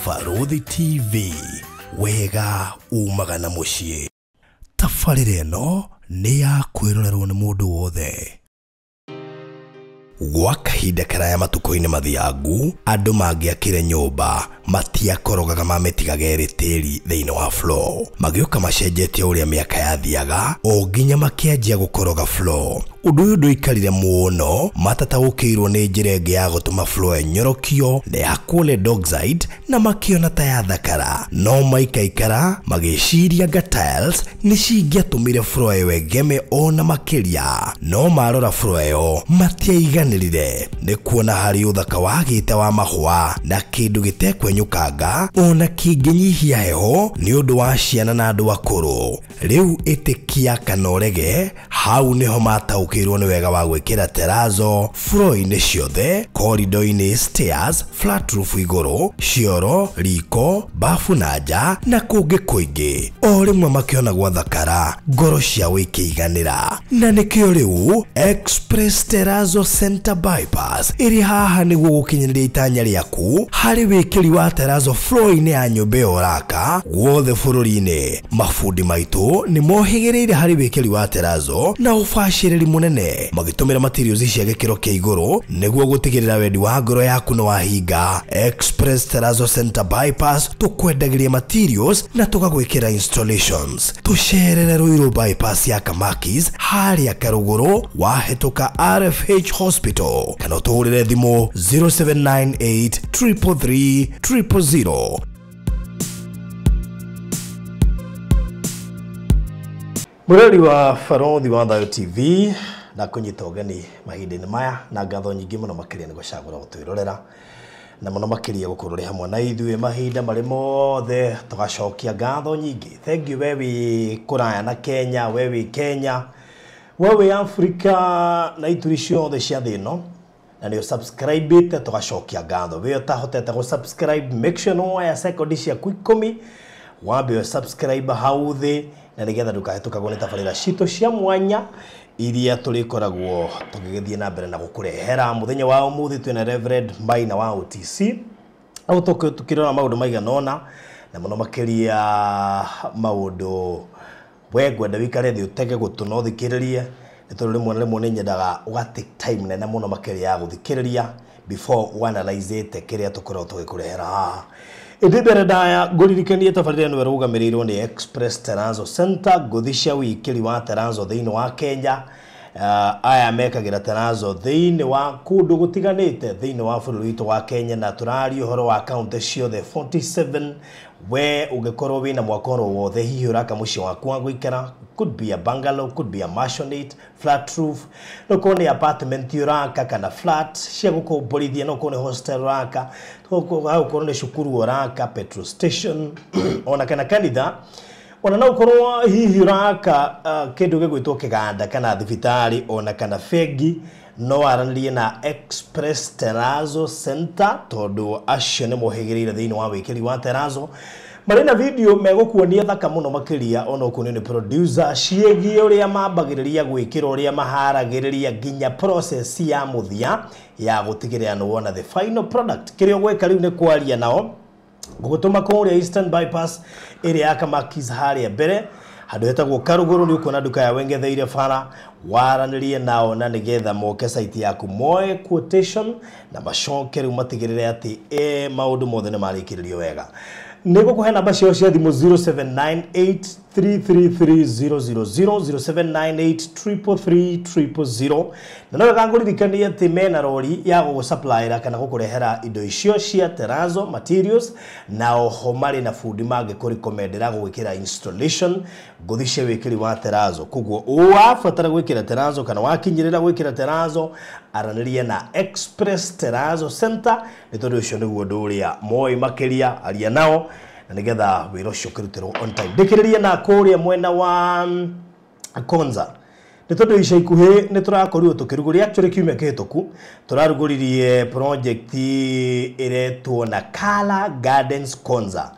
Barũthi TV, wega umaga na mũciĩ. Tabarĩra ĩno nĩ ya kwĩrorerwo nĩ mũndũ wothe. Gwa kahinda karaya matukũ-inĩ mathiangu, andũ mangĩakire nyũmba matiakorogaga mamĩtigaga ĩrĩ tĩri thĩinĩ wa floor. Magĩũka macenjetie ũrĩa mĩaka yathiaga o nginya makĩanjia gũkoroga floor. Ũndũ ũyũ ndũikarire mũno, matataũkĩirwo nĩ njĩra ĩngĩ ya gũtũma floor ĩnyorokio na yakwo lead oxide na makĩona ta yathakara. No maikaikara magĩciria anga tiles nĩ cingĩatũmire floor ĩyo ĩgeme ona makĩria. No marora floor ĩyo matiaiganĩrire nĩ kuona harĩ ũthaka wagĩte wa mahũa na kĩndũ gĩtekwenyũkanga ona kĩngĩnyihia heho nĩ ũndũ wa ciana na andũ akũrũ. Rĩu ĩtĩkia kana ũrege, hau nĩho mataũkĩirwo nĩ wega wa gwĩkĩra terrazzo floor-inĩ ciothe, corridor-inĩ, stairs, flat roof igũrũ, cioro, riko, bafu na nja na kũngĩ kũingĩ. O rĩmwe makĩona gwathakara, ngoro ciao ikĩiganĩra. Na nĩkĩo rĩu Express Terrazzo Center Bypass ĩrĩ haha nĩguo gũkinyanĩria itanya rĩaku harĩ wĩkĩri wa terrazzo floor-inĩ ya nyũmba ĩyo ũraka guothe bũrũri-inĩ. Mabundi maitũ nĩ mohĩgĩrĩire harĩ wĩkĩri wa terrazzo na ũbacĩrĩri mũnene, magĩtũmĩra materials cia gĩkĩro kĩa igũrũ nĩguo gũtigĩrĩra wendi wa ngoro yaku nĩ wahinga. Express Terrazzo Center Bypass tũkwendagĩria materials na tũgagwĩkĩra installations. Tũcerere Ruiru Bypass ya Kamakis harĩa Karũgũrũ wahĩtũka RFH Hospital kana ũtũhũrĩre thimũ 0798 333 000. Mũrori wa Barũthi wa Thayũ TV, na kũnyita ũgeni mahinda-inĩ maya na ngatho nyingĩ mũno makĩria nĩ gũcagũra gũtwĩrorera na mũno makĩria gũkorwo ũrĩ hamwe na ithuĩ mahinda marĩ mothe, tũgacokia ngatho nyingĩ. Thank you we wĩ kũraya na Kenya, we wĩ Kenya, we wĩ Afrika na ituri ciothe cia thĩ ĩno, na nĩ ũsubscribe-ĩte, tũgacokia ngatho. We ũtahotete gũ-subscribe, make sure nĩ woya sekondi ciaku 10 wambe ũsubscribe hau thĩ na nĩgetha ndũkahĩtũkagwo nĩ tabarĩra citũ cia mwanya iria tũrĩkoragwo tũgĩgĩthiĩ na mbere na gũkũrehera. Mũthenya wa ũmũthĩ twĩna Reverend Maina wa OTC, au tũkĩrora maũndũ maigana ũna na mũno makĩria maũndũ we ngwenda wĩikare thĩ ũtege gũtũ na ũthikĩrĩrie, nĩ tondũ rĩmwe na rĩmwe nĩ nyendaga ũga take time nene mũno makĩria ya gũthikĩrĩria before ũanalyzĩte kĩrĩa tũkoragwo tũgĩkũrehera haha. Ĩndĩ mbere ndaya ngũririkanie tabarĩra ĩno ĩrũgamĩrĩirwo nĩ Express Terrazzo Center, ngũthi cia wĩkĩri wa terrazzo thĩinĩ wa Kenya. Aya mekagĩra terrazzo thĩinĩ wa kũndũ gũtiganĩte thĩinĩ wa bũrũri witũ wa Kenya, na tũraria ũhoro wa kaunti ciothe 47. We ũngĩkorwo wĩna mwaka oro wothe, hihi ũraka mũciĩ waku wa gũikara, could be a bungalow, could be a maisonette, flat roof, no korwo nĩ apartment ũraka kana flat cia gũkomborithia, no korwo nĩ hostel ũraka, no korwo nĩ cukuru ũraka, petrol station ona kana kanitha, ona no ũkorwo hihi ũraka kĩndũ gĩgwĩtwo kĩganda kana thibitarĩ ona kana bengi, no aranĩrie na Express Terrazzo Center tondũ acio nĩ mohĩgĩrĩire thĩinĩ wa wĩkĩri wa terrazzo. Marĩ na video megũkuonia thaka mũno makĩria, ona ũkuonio nĩ producer ciĩgiĩ ũrĩa mambagĩrĩria gwĩkĩra, ũrĩa maharagĩrĩria nginya process ya mũthia ya gũtigĩrĩra nĩ wona the final product. Kĩrĩa ũgwĩka rĩu nĩ kwaria nao, gũgũtũma kũrĩa Eastern Bypass ĩrĩa ya Kamakis harĩa mbere handũ hetagwo Karũgũrũ, nĩ ũkuona nduka ya Wengetheire bara, waranĩrie nao na nĩgetha moke site yaku moe quotation na macoke rĩu matigĩrĩre atĩ maũndũ mothe nĩ marĩkĩrĩrio wega. Nĩ ngũkũhe namba ciao cia thimũ 0798 333 000, 0798 333 000, na no wega ngũririkanie atĩ mena rori ya gũgũsupplyra kana gũkũrehera indo icio cia terrazzo materials, na oho marĩ na bundi mangĩkũrecommendera gũgwĩkĩra installation ngũthi cia wĩkĩri wa terrazzo. Koguo wabatara gwĩkĩra terrazzo kana wakinyĩrĩra gwĩkĩra terrazzo, aranĩria na Express Terrazzo Center nĩ tondũ ũcio nĩguo ũndũ ũrĩa moĩ makĩria, aria nao na nĩgetha wĩra ũcio ũkĩrutĩrwo on time. Ndĩkĩrĩrie na kũrĩa mwena wa Konza nĩ tondũ ica ikuhĩ nĩ tũrakorirwo tũkĩrugũria, actually kiumia kĩhĩtũku tũrarugũririe project ĩretwo Nakala Gardens Konza,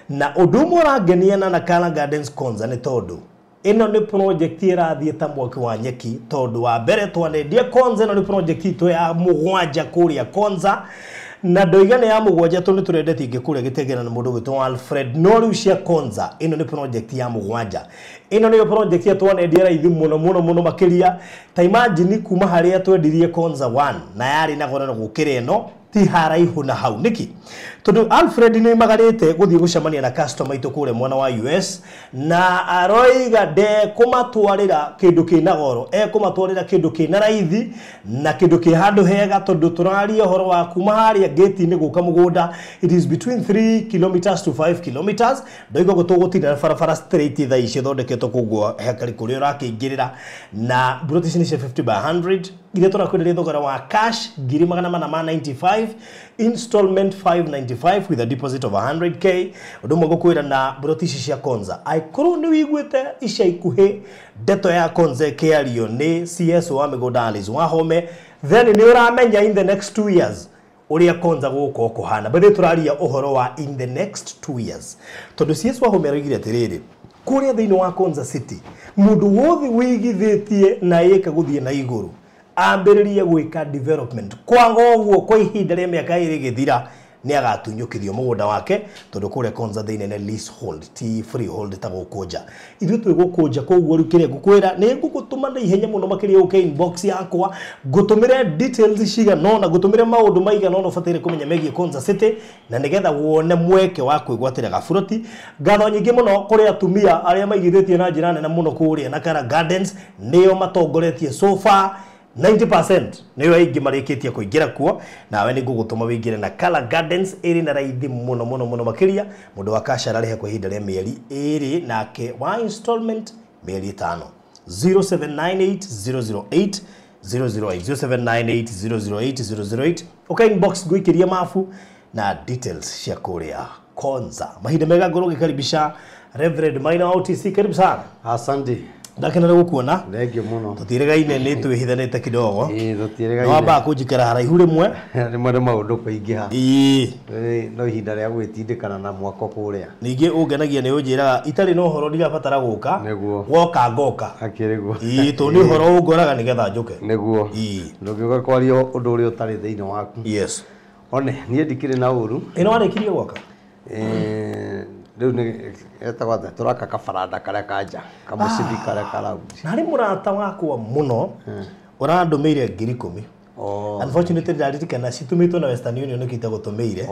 na ũndũ ũmwe ũrangenia na Nakala Gardens Konza nĩ tondũ ĩno nĩ project ĩrathiĩ ta mwaki wa nyeki, tondũ wa mbere twanendia Konza, ĩno nĩ project itũ ya mũgwanja kũrĩa Konza, Na ndoiga nĩ ya mũgwanja tondũ nĩ tũrendetie ingĩ kũrĩa gĩtengera na mũndũ gwĩtwo Alfred. No rĩu cia Konza ĩno nĩ project ya mũgwanja. Ĩno nĩyo project ya twanendia raithi mũno mũno mũno makĩria. Ta imagine kuma harĩa twendirie Konza 1 na yarĩ na goro gũkĩra ĩno ti haraihu na hau. Nĩkĩ? Tondũ Alfred nĩ magarĩte gũthiĩ gũcemania na customer itũ kũrĩa mwena wa US na aroiga ndekũmatwarĩra kĩndũ kĩna goro, ekũmatwarĩra kĩndũ kĩna raithi na kĩndũ kĩ handũ hega, tondũ tũraria ũhoro wa kuma harĩa gate-inĩ gũka mũgũnda it is between 3 kilometers to 5 kilometers. Ndoiga ũguo tũgũtinda na barabara straight thaa ici ĩthondeketwo koguo hekari kũrĩa ũrakĩingĩrĩra, na mburoti ici nĩ cia 50 by 100 iria tũrakwenderia thogora wa cash 495, installment 595 with a deposit of 100k. Ũndũ ũmwe ngũkwĩra na mburoti ici cia Konza, angĩkorwo nĩ wĩiguĩte ica ikuhĩ ndeto ya Konza ĩkĩario nĩ CS wa mĩgũnda Alice Wahome, then nĩ ũramenya in the next 2 years ũrĩa Konza gũgũkorwo kũhana. But tũraria ũhoro wa in the next 2 years, tondũ CS Wahome aroigire atĩrĩrĩ, kũrĩa thĩinĩ wa Konza City mũndũ wothe wĩigithĩtie na ĩka gũthiĩ na igũrũ ambĩrĩrie gwĩka development kwaga ũguo kwa ihinda rĩa mĩaka ĩrĩ ĩgĩthira nĩ agatunyũkithio mũgũnda wake, tondũ kũrĩa Konza thĩinĩ nĩ leasehold ti freehold ta gũkũ nja. Ithuĩ twĩ gũkũ nja, koguo rĩu kĩrĩa ngũkwĩra nĩ ngũgũtũma na ihenya mũno makĩria ũke inbox yakwa ngũtũmĩre details cigana ũna, ngũtũmĩre maũndũ maigana ũna ũbataire kũmenya megiĩ Konza City, na nĩgetha wone mweke wa kwĩgwatĩra gaburoti. Ngatho nyingĩ mũno kũrĩ atumia arĩa maigithĩtie na njĩra nene mũno kũrĩa Nakara Gardens, nĩo matongoretie so far 90% nĩo aingĩ marĩkĩtie kũingĩra kuo. Nawe nĩ ngũgũtũma wĩingĩre na Kala Gardens ĩrĩ na raithi mũno mũno mũno makĩria. Mũndũ wa cash ararĩha kwa ihinda rĩa mĩeri 2, nake wa installment mĩeri 5. 0798 008 008 0798 008 008. Okay, inbox ngũikĩria mabu na details cia kũrĩa Konza. Mahinda mega ngorwo ngĩkaribisha Reverend Maina wa OTC, karibu sana. Asante. Ndakena nĩ gũkuona. Thengiũ mũno. Tũtiregaine nĩ twĩhithanĩte kidogo. Ĩĩ tũtiregaine. No wambaga kũnjikara haraihu rĩmwe. Rĩmwe nĩ maũndũ kũingĩha. Ĩĩ. No ihinda rĩa gwĩtindĩkana na mwako kũrĩa. Ningĩ ũngenagia nĩ ũnjĩraga itarĩ na ũhoro ndirabatara gũka. Nĩguo. Woka ngoka. Akĩrĩguo. Ĩĩ tondũ nĩ ũhoro ũngoraga nĩgetha njũke. Nĩguo. Ĩĩ. Ndũngĩũka kwaria ũndũ ũrĩa ũtarĩ thĩinĩ waku. Yes. One niĩ ndikĩrĩ na ũru. Ĩno warĩkirie gwaka? Rĩu nĩ etagwo atĩa, tũraka kabaranda karĩa ka nja, kamũcibi karĩa ka raundi. Na harĩ mũrata wakwa mũno ũrandũmĩire 10,000. Unfortunately ndaririkana citũmĩtwo na Western Union nĩkĩo itagũtũmĩire.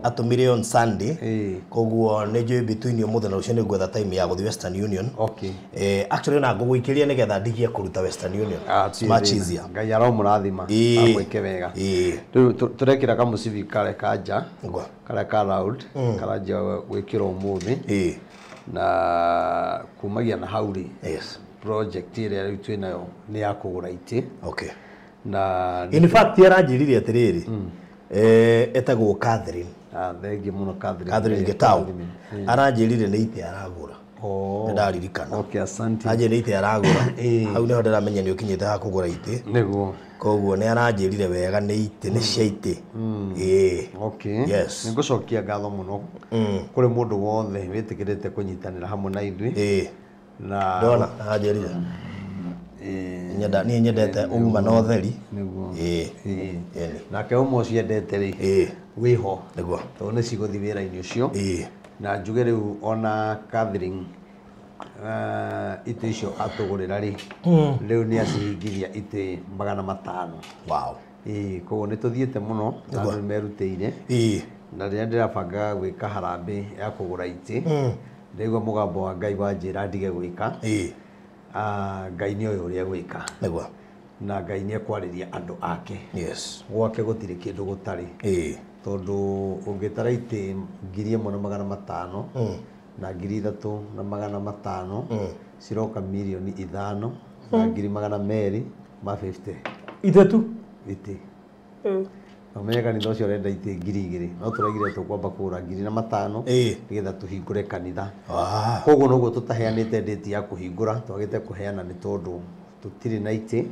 Atũmire on Sunday. Koguo nĩ njũĩ between ũmũthĩ na rũciũ nĩ ngwetha time ya gũthiĩ Western Union. Okay. Actually ona ngũgũikĩria nĩgetha ndigie kũruta Western Union. It's much easier. Ngai aromũrathima. Amwĩke wega. Rĩu tũrekĩra kamũcibi karĩa ka nja, karĩa ka round, karanjia gwĩkĩrwo ũmũthĩ. Na kumagia na hau rĩ. Yes. Project ĩrĩa rĩu twĩnayo nĩ ya kũgũra itĩ. Okay. Na in fact aranjĩrire atĩrĩrĩ, etagwo Catherine. Thengiũ mũno Catherine. Catherine Gitau. Aranjĩrire nĩ itĩ aragũra. Oh. Ndaririkana. Okay, asante. Anjĩrire nĩ itĩ aragũra. Hau nĩho ndĩramenya nĩ ũkinyĩte ha kũgũra itĩ. Nĩguo. Koguo nĩ aranjĩrire wega nĩ itĩ, nĩ cia itĩ. Ĩĩ. Okay. Yes. Nĩ ngũcokia ngatho mũno kũrĩ mũndũ wothe wĩtĩkĩrĩte kũnyitanĩra hamwe na ithuĩ. Ĩĩ. Na ndona aranjĩrire. Nyenda niĩ nyendete uma na ũtheri. Nĩguo. Ĩĩ. Nake uma ũcio endete rĩ. Ĩĩ. Wĩho. Nĩguo. Tondũ nĩ cigũthiĩ wĩra-inĩ ũcio. Ĩĩ. Na njuge rĩu ona Catherine itĩ icio atũgũrĩra rĩ, rĩu nĩ acihingithia itĩ 500. Wow. Ĩĩ, koguo nĩ tũthiĩte mũno na andũ nĩ merutĩire. Ĩĩ. Na rĩrĩa ndĩrabangaga gwĩka harambĩ ya kũgũra itĩ, ndaigua mũgambo wa Ngai wanjĩra ndige gwĩka. Ĩĩ. Ngai nĩ oĩ ũrĩa gwĩka. Nĩguo. Na Ngai nĩ ekwarĩria andũ ake. Yes. Gwake gũtirĩ kĩndũ gũtarĩ. Ĩĩ. Tondũ ũngĩtara itĩ 1,500 na 3,500 ciroka 5,250,000 Ithatũ? Itĩ. Ũmenye kanitha ũcio ũrenda itĩ 2,000 no tũraigire tũkwamba kũgũra 1,500 nĩgetha tũhingũre kanitha. Koguo noguo tũtaheanĩte date ya kũhingũra, twagĩte kũheana nĩ tondũ tũtirĩ na itĩ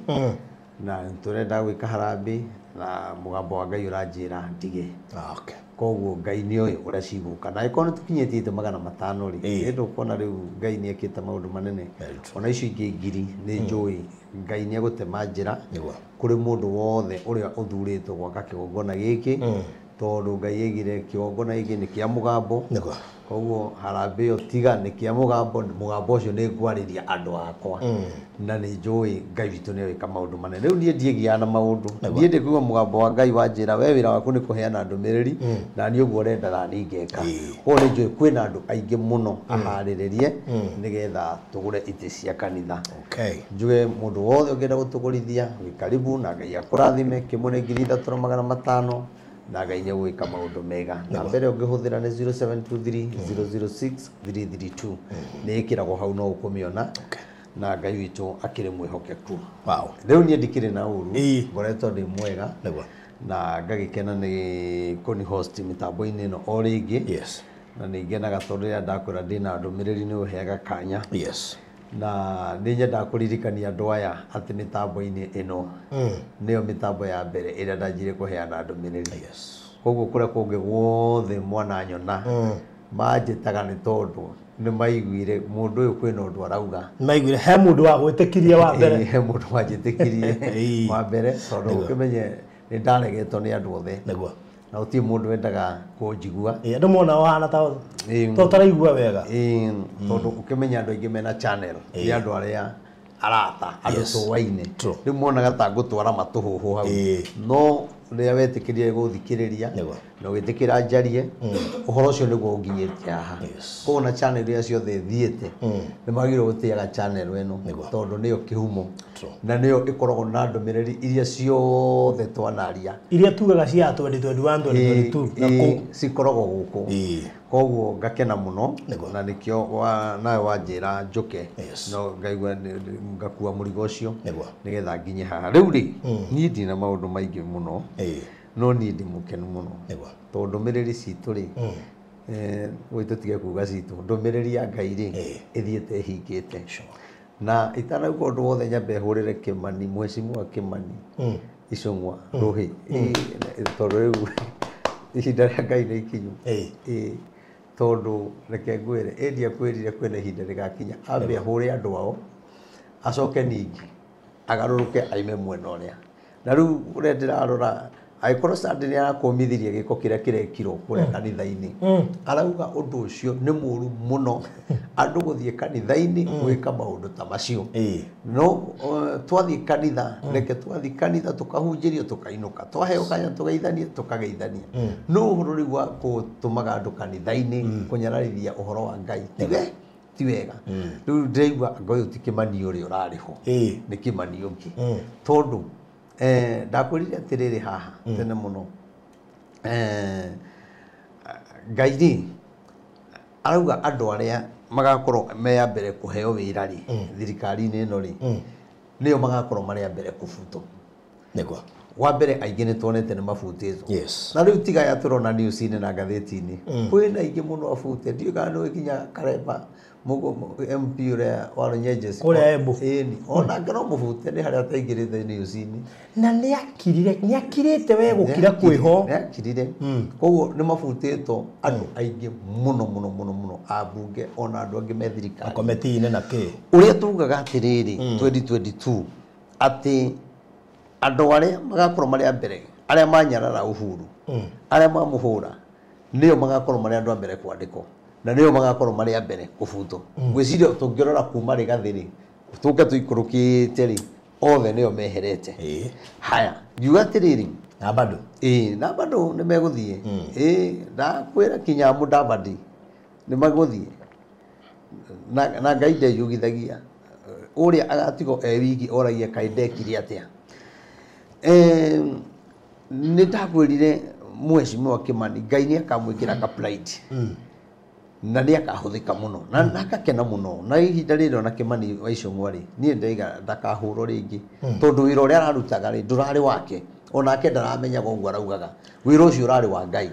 na tũrenda gwĩka harambĩ na mũgambo wa Ngai ũranjĩra ndige. Okay. Koguo Ngai nĩ oĩ ũrĩa cigũka. Na angĩkorwo nĩ tũkinyĩtie itĩ 500 rĩ, nĩ ndũkuona rĩu Ngai nĩ ekĩte maũndũ manene. Ona icio ingĩ 1,000 nĩ njũĩ Ngai nĩ egũtema njĩra kũrĩ mũndũ wothe ũrĩa ũthurĩtwo gwaka kĩgongona gĩkĩ Tondũ Ngai aigire kĩgongona gĩkĩ nĩ kĩa mũgambo. Koguo harambee ĩyo tiga nĩ kĩa mũgambo, mũgambo ũcio nĩ ngwarĩria andũ akwa. Na nĩ njũĩ Ngai witũ nĩ egwĩka maũndũ manene. Rĩu niĩ ndiĩgiaga na maũndũ. Niĩ ndĩkũigua mũgambo wa Ngai wanjĩra we wĩra waku nĩ kũheana ndũmĩrĩri na niĩ ũguo ũrenda na niĩ ngeka. Koguo nĩ njũĩ kwĩna andũ aingĩ mũno aharĩrĩrie nĩgetha tũgũre itĩ cia kanitha. Njuge mũndũ wothe ũngĩenda gũtũgũrithia wĩ karibu na Ngai akũrathime. Kĩmwe nĩ 3500 na Ngai nĩ egwĩka maũndũ mega. Namba ĩrĩa ũngĩhũthĩra nĩ 0723 006 332. Nĩ ĩkĩragwo hau no ũkũmĩona. Na Ngai witũ akĩrĩ mwĩhokeku. Rĩu niĩ ndikĩrĩ na ũru, ngoretwo ndĩ mwega. Na ngagĩkena nĩ kũni host mĩtambo-inĩ ĩno o rĩngĩ. Na nĩ ngenaga tondũ rĩrĩa ndakwĩra ndĩna ndũmĩrĩri nĩ ũheaga kanya. Na nĩ nyendaga kũririkania andũ aya atĩ mĩtambo-inĩ ĩno nĩyo mĩtambo ya mbere ĩrĩa ndanjire kũheana ndũmĩrĩri. Koguo kũrĩa kũngĩ guothe mwananyona manjĩtaga nĩ tondũ nĩ maiguire mũndũ ũyũ kwĩna ũndũ arauga. Maiguire he mũndũ wa gwĩtĩkirie wa mbere. He mũndũ wanjĩtĩkirie wa mbere tondũ ũkĩmenye nĩ ndaregetwo nĩ andũ othe. Na gũtirĩ mũndũ wendaga kũnjigua. Andũ mona ũhana ta ũtaraigua wega. Tondũ ũkĩmenya andũ aingĩ mena channel nĩ andũ arĩa arata andũ tũwaine. Rĩu monaga ta ngũtwara matũhũhũ hau. No rĩrĩa wetĩkĩrire gũthikĩrĩria na ũgĩtĩkĩra njarie ũhoro ũcio nĩguo ũnginyĩtie haha. Koguo na channel iria ciothe thiĩte nĩ magĩrĩirwo gũtĩaga channel ĩno tondũ nĩyo kĩhumo na nĩyo ĩkoragwo na ndũmĩrĩri iria ciothe twanaria iria tugaga cia 2021 2022 na kũu cikoragwo gũkũ. Koguo ngakena mũno na nĩkĩo nawe wanjĩra njũke no ngaigua ngakua mũrigo ũcio nĩgetha nginye haha. Rĩu rĩ niĩ ndina maũndũ maingĩ mũno no niĩ ndĩ mũkenu mũno tondũ ndũmĩrĩri citũ rĩ tũtige kuga citũ, ndũmĩrĩri ya Ngai rĩ ĩthiĩte ĩhingĩte. Na itanauga ũndũ wothe nyambe hũrĩre Kĩmani, mheshimiwa Kĩmani Icũng'wa Rũhĩ, tondũ rĩu ihinda rĩa Ngai nĩ ikinyu. Tondũ reke ngwĩre ĩndĩ akwĩrire kwĩna ihinda rĩgakinya ambe ahũre andũ ao acoke ningĩ agarũrũke aime mwena ũrĩa. Na rĩu ũrĩa ndĩrarora angĩkorwo Sunday nĩ arakũmithirie gĩko kĩrĩa kĩrekirwo kũrĩa kanitha-inĩ, arauga ũndũ ũcio nĩ mũũru mũno andũ gũthiĩ kanitha-inĩ gwĩka maũndũ ta macio. No twathiĩ kanitha, reke twathiĩ kanitha tũkahunjĩrio tũkainũka, twaheo kanya tũgeithanie tũkageithania. No ũhoro rĩu wa gũtũmaga andũ kanitha-inĩ kũnyararithia ũhoro wa Ngai ti wega. Rĩu ndĩraigua anga ũyũ ti Kĩmani ũrĩa ũrarĩ ho, nĩ Kĩmani ũngĩ. Tondũ ndakwĩrire atĩrĩrĩ haha tene mũno, Ngai rĩ arauga andũ arĩa magakorwo me a mbere kũheo wĩra rĩ thirikari-inĩ ĩno rĩ nĩo magakorwo marĩ a mbere kũbutwo. Nĩguo wa mbere aingĩ nĩ tuonete nĩ mabutĩtwo. Na rĩu tiga aya tũrona news-inĩ na ngathĩti-inĩ, kwĩna aingĩ mũno abute. Ndiũĩ kana nĩ nginya Karemba MP ũrĩa wa Runyenjes kũrĩa Embu, ĩni onake no mũbute nĩ harĩa ataingĩrĩte news-inĩ. Na nĩ akirire, nĩ akirĩte we gũkira kwĩho, nĩ akirire. Koguo nĩ mabutĩtwo andũ aingĩ mũno mũno mũno mũno ambunge ona andũ angĩ me thirikari komiti-inĩ na kĩ. Ũrĩa tugaga atĩrĩrĩ 2022 atĩ andũ arĩa magakorwo marĩ a mbere arĩa manyarara Uhuru arĩa mamũhũra nĩo magakorwo marĩ andũ a mbere kwandĩkwo na nĩo magakorwo marĩ a mbere kũbutwo. Ngwĩciria tũngĩrora kuma Rigathĩ rĩ tũke tũikũrũkĩte rĩ othe nĩo meherete. Haya ngiuga atĩrĩrĩ na bado na bado nĩ megũthiĩ. Ndakwĩra kinya Mudavadi nĩ magũthiĩ na Ngai ndeyugithagia ũrĩa agatigwo e wiki oragia kaĩ ndekire atĩa. Nĩ ndakwĩrire mheshimiwa Kĩmani Ngai nĩ akamwĩkĩra ka pride na nĩ akahũthĩka mũno na akakena mũno. Na ihinda rĩrĩ ona Kĩmani wa Icũng'wa rĩ niĩ ndaiga ndakahũrwo rĩngĩ tondũ wĩra ũrĩa ararutaga rĩ ndũrarĩ wake, onake ndaramenyaga ũguo araugaga, wĩra ũcio ũrarĩ wa Ngai.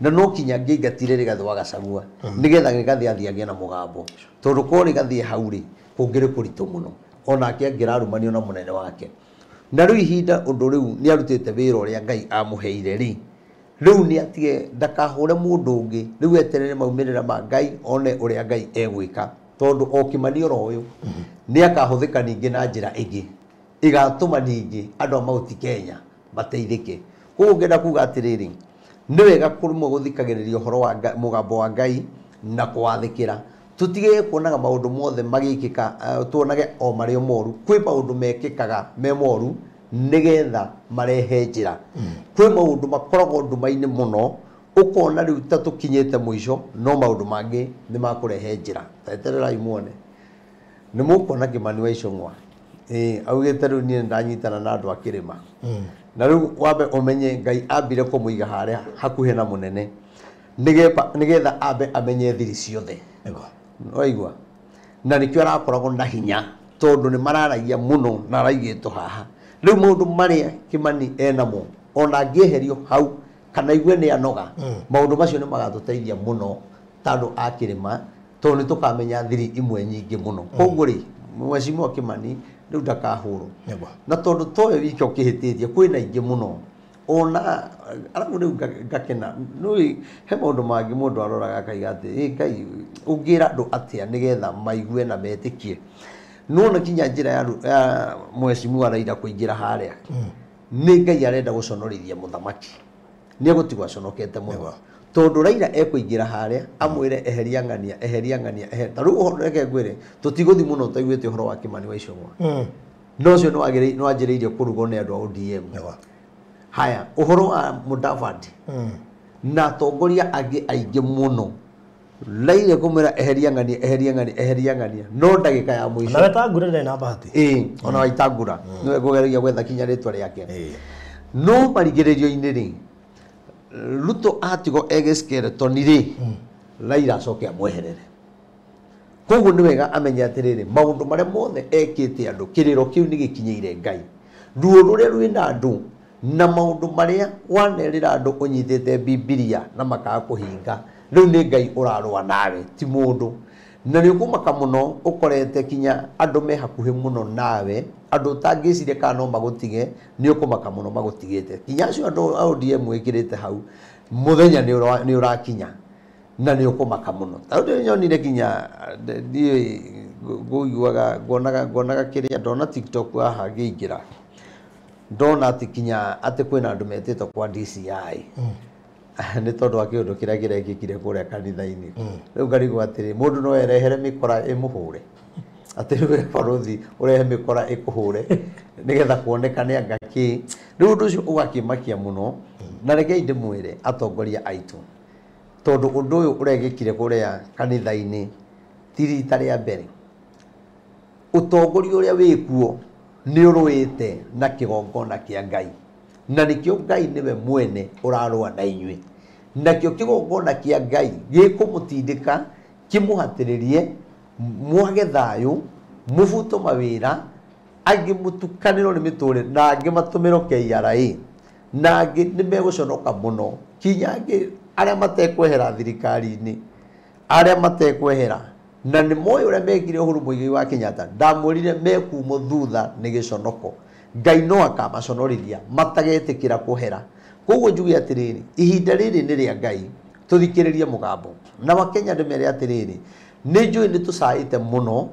Na no kinya angĩingatire Rigathĩ wa Gachagua nĩgetha Rigathĩ athiĩ agĩe na mũgambo, tondũ korwo Rigathĩ hau rĩ kũngĩrĩ kũritũ mũno onake angĩrarumanio na mũnene wake. Na rĩu ihinda ũndũ rĩu nĩ arutĩte wĩra ũrĩa Ngai amũheire rĩ, rĩu nĩ atige ndakahũre mũndũ ũngĩ, rĩu eterere maumĩrĩra ma Ngai one ũrĩa Ngai egwĩka, tondũ o Kĩmani oro ũyũ nĩ akahũthĩka ningĩ na njĩra ĩngĩ ĩgatũma ningĩ andũ a Mount Kenya mateithĩke. Koguo ngenda kuga atĩrĩrĩ, Nĩ wega kũrũmwe gũthikagĩrĩria ũhoro wa mũgambo wa Ngai na kũwathĩkĩra. Tũtige kuonaga maũndũ mothe magĩkĩka, tuonage o marĩa moru. Kwĩ maũndũ mekĩkaga me moru nĩgetha marehe njĩra. Kwĩ maũndũ makoragwo nduma-inĩ mũno, ũkona rĩu ta tũkinyĩte mũico, no maũndũ mangĩ nĩ makũrehe njĩra. Ta etererai muone. Nĩ mũkuona Kĩmani wa Icũng'wa. Augĩte rĩu niĩ ndanyitana na andũ a kĩrĩma. Na rĩu wambe ũmenye Ngai ambire kũmũiga harĩa hakuhĩ na mũnene nĩgetha ambe amenye thiri ciothe. Waigua? Na nĩkĩo arakoragwo na hinya tondũ nĩ mararagia mũno na araigĩtwo haha. Rĩu maũndũ marĩa Kĩmani enamo ona angĩeherio hau kana igue nĩ anoga, maũndũ macio nĩ magatũteithia mũno ta andũ a kĩrĩma tondũ nĩ tũkamenya thiri imwe nyingĩ mũno. Koguo rĩ, Mheshimiwa Kĩmani rĩu ndakahũrwo. Na tondũ towe wike ũkĩhĩtĩtie kwĩna aingĩ mũno. Ona arabu rĩu ngakena nĩũĩ he maũndũ mangĩ mũndũ aroraga akaiga atĩ Ngai ũngĩra andũ atĩa nĩgetha maigue na metĩkie. Nĩwona kinya njĩra ya Mheshimiwa Raila kũingĩra harĩa nĩ Ngai arenda gũconorithia mũthamaki. Nĩ egũtigwo aconokete mũno. Tondũ Raila ekũingĩra harĩa amwĩre eheria ng'ania, eheria ng'ania, ta rĩu ũhoro reke ngwĩre tũtigũthiĩ mũno tũtaiguĩte ũhoro wa Kĩmani wa Icũng'wa. No ũcio nĩ wanjĩrĩirie kũrugwo nĩ andũ a ODM. Haya, ũhoro wa Mudavadi na atongoria angĩ aingĩ mũno Raila kũmwĩra eheria ng'ania, eheria ng'ania, eheria ng'ania, no ndagĩka ya mũico. Ona Wetangula ndarĩ na bahati. Ona Wetangula nĩwe ngũgeragia gwetha kinya rĩtwa rĩake. No marigĩrĩrio-inĩ rĩ, Ruto atigwo ege skeleton rĩ, Raila acoke amweherere. Koguo nĩ wega amenye atĩrĩrĩ, maũndũ marĩa mothe ekĩte andũ, kĩrĩro kĩu nĩ gĩkinyĩire Ngai. Ruo rũrĩa rwĩna andũ na maũndũ marĩa wanerĩra andũ ũnyitĩte Bibilia na makaga kũhinga, rĩu nĩ Ngai ũrarũa nawe, ti mũndũ. Na nĩ ũkũmaka mũno ũkorete kinya andũ me hakuhĩ mũno nawe, andũ ũtangĩciria kana no magũtige, nĩ ũkũmaka mũno magũtigĩte. Kinya acio andũ a ODM wĩkĩrĩte hau, mũthenya nĩ ũrakinya na nĩ ũkũmaka mũno. Ta rĩu nyonire kinya niĩ ngũiguaga nguonaga kĩrĩa ndona TikTok haha ngĩingĩra, ndona atĩ kinya atĩ kwĩna andũ metĩtwo kwa DCI. Nĩ tondũ wa kĩũndũ kĩrĩa kĩrekĩkire kũrĩa kanitha-inĩ. Rĩu ngarigwo atĩrĩ, mũndũ no erehere mĩkora ĩmũhũre. Atĩ rĩu we barũthi ũrehe mĩkora ĩkũhũre nĩgetha kuonekane anga kĩ. Rĩu ũndũ ũcio ũgakĩmakia mũno. Na rekei ndĩmwĩre atongoria aitũ, tondũ ũndũ ũyũ ũrekĩkire kũrĩa kanitha-inĩ ti rita rĩa mbere. Ũtongoria ũrĩa wĩkuo nĩ ũrũĩte na kĩgongona kĩa Ngai. Na nĩkĩo Ngai nĩwe mwene ũrarũa na inyuĩ. Nakĩo kĩgongona kĩa Ngai gĩkũmũtindĩka kĩmũhatĩrĩrie mwage thayũ, mũbutwo mawĩra, angĩ mũtukanĩrwo nĩ mĩtũrĩre, na angĩ matũmĩrwo KRA, na angĩ nĩ megũconoka mũno, kinya angĩ arĩa matekwehera thirikari-inĩ, arĩa matekwehera, na nĩ moĩ ũrĩa mekire Uhuru Muigai wa Kenyatta, ndamwĩrire mekumwo thutha nĩ gĩconoko. Ngai no akamaconorithia matagetĩkĩra kũhera. Koguo njuge atĩrĩrĩ, ihinda rĩrĩ nĩ rĩa Ngai, tũthikĩrĩrie mũgambo. Na Wakenya ndĩmere atĩrĩrĩ, nĩ njũĩ nĩ tũcaĩte mũno,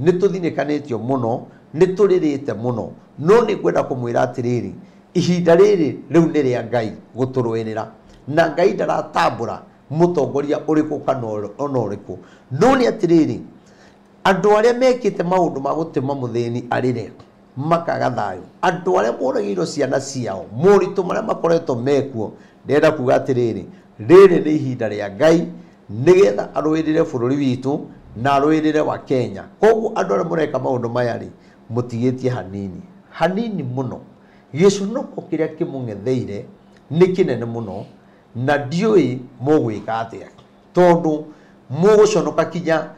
nĩ tũthinĩkanĩtio mũno, nĩ tũrĩrĩte mũno, no nĩ ngwenda kũmwĩra atĩrĩrĩ, ihinda rĩrĩ rĩu nĩ rĩa Ngai gũtũrũĩrĩra. Na Ngai ndaratambũra mũtongoria ũrĩkũ kana ona ũrĩkũ. No nĩ atĩrĩrĩ, andũ arĩa mekĩte maũndũ ma gũtũma mũthĩni arĩre makaga thayũ, andũ arĩa moragĩirwo ciana ciao, moritũ marĩa makoretwo mekuo, ndĩrenda kuga atĩrĩrĩ, rĩrĩ nĩ ihinda rĩa Ngai nĩgetha arũĩrĩre bũrũri witũ na arũĩrĩre wa Kenya. Koguo andũ arĩa mũreka maũndũ maya rĩ, mũtigĩtie hanini hanini mũno. Gĩconoko kĩrĩa kĩmũng'etheire nĩ kĩnene mũno, na ndiũĩ mũgwĩka atĩa, tondũ mũgũconoka kinya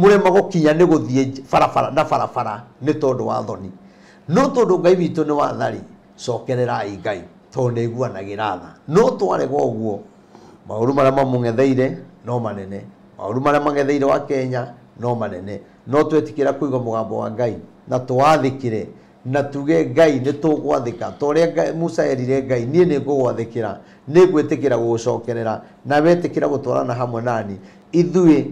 mũrema gũkinya nĩ gũthiĩ barabara na barabara nĩ tondũ wa thoni. No tondũ Ngai witũ nĩ wa tha rĩ, cokererai Ngai tondũ nĩ aiguanagĩra tha. No twarega ũguo, maũru marĩa mamũng'etheire no manene, maũru marĩa mang'etheire wa Kenya no manene. No twetĩkĩra kũigua mũgambo wa Ngai na twathĩkĩre na tuge Ngai nĩ tũgwathĩka, ta ũrĩa Musa erire Ngai, niĩ nĩ ngũgwathĩkĩra, nĩ ngwĩtĩkĩra gũgũcokerera, na wetĩkĩra gũtwarana hamwe nani. Ithuĩ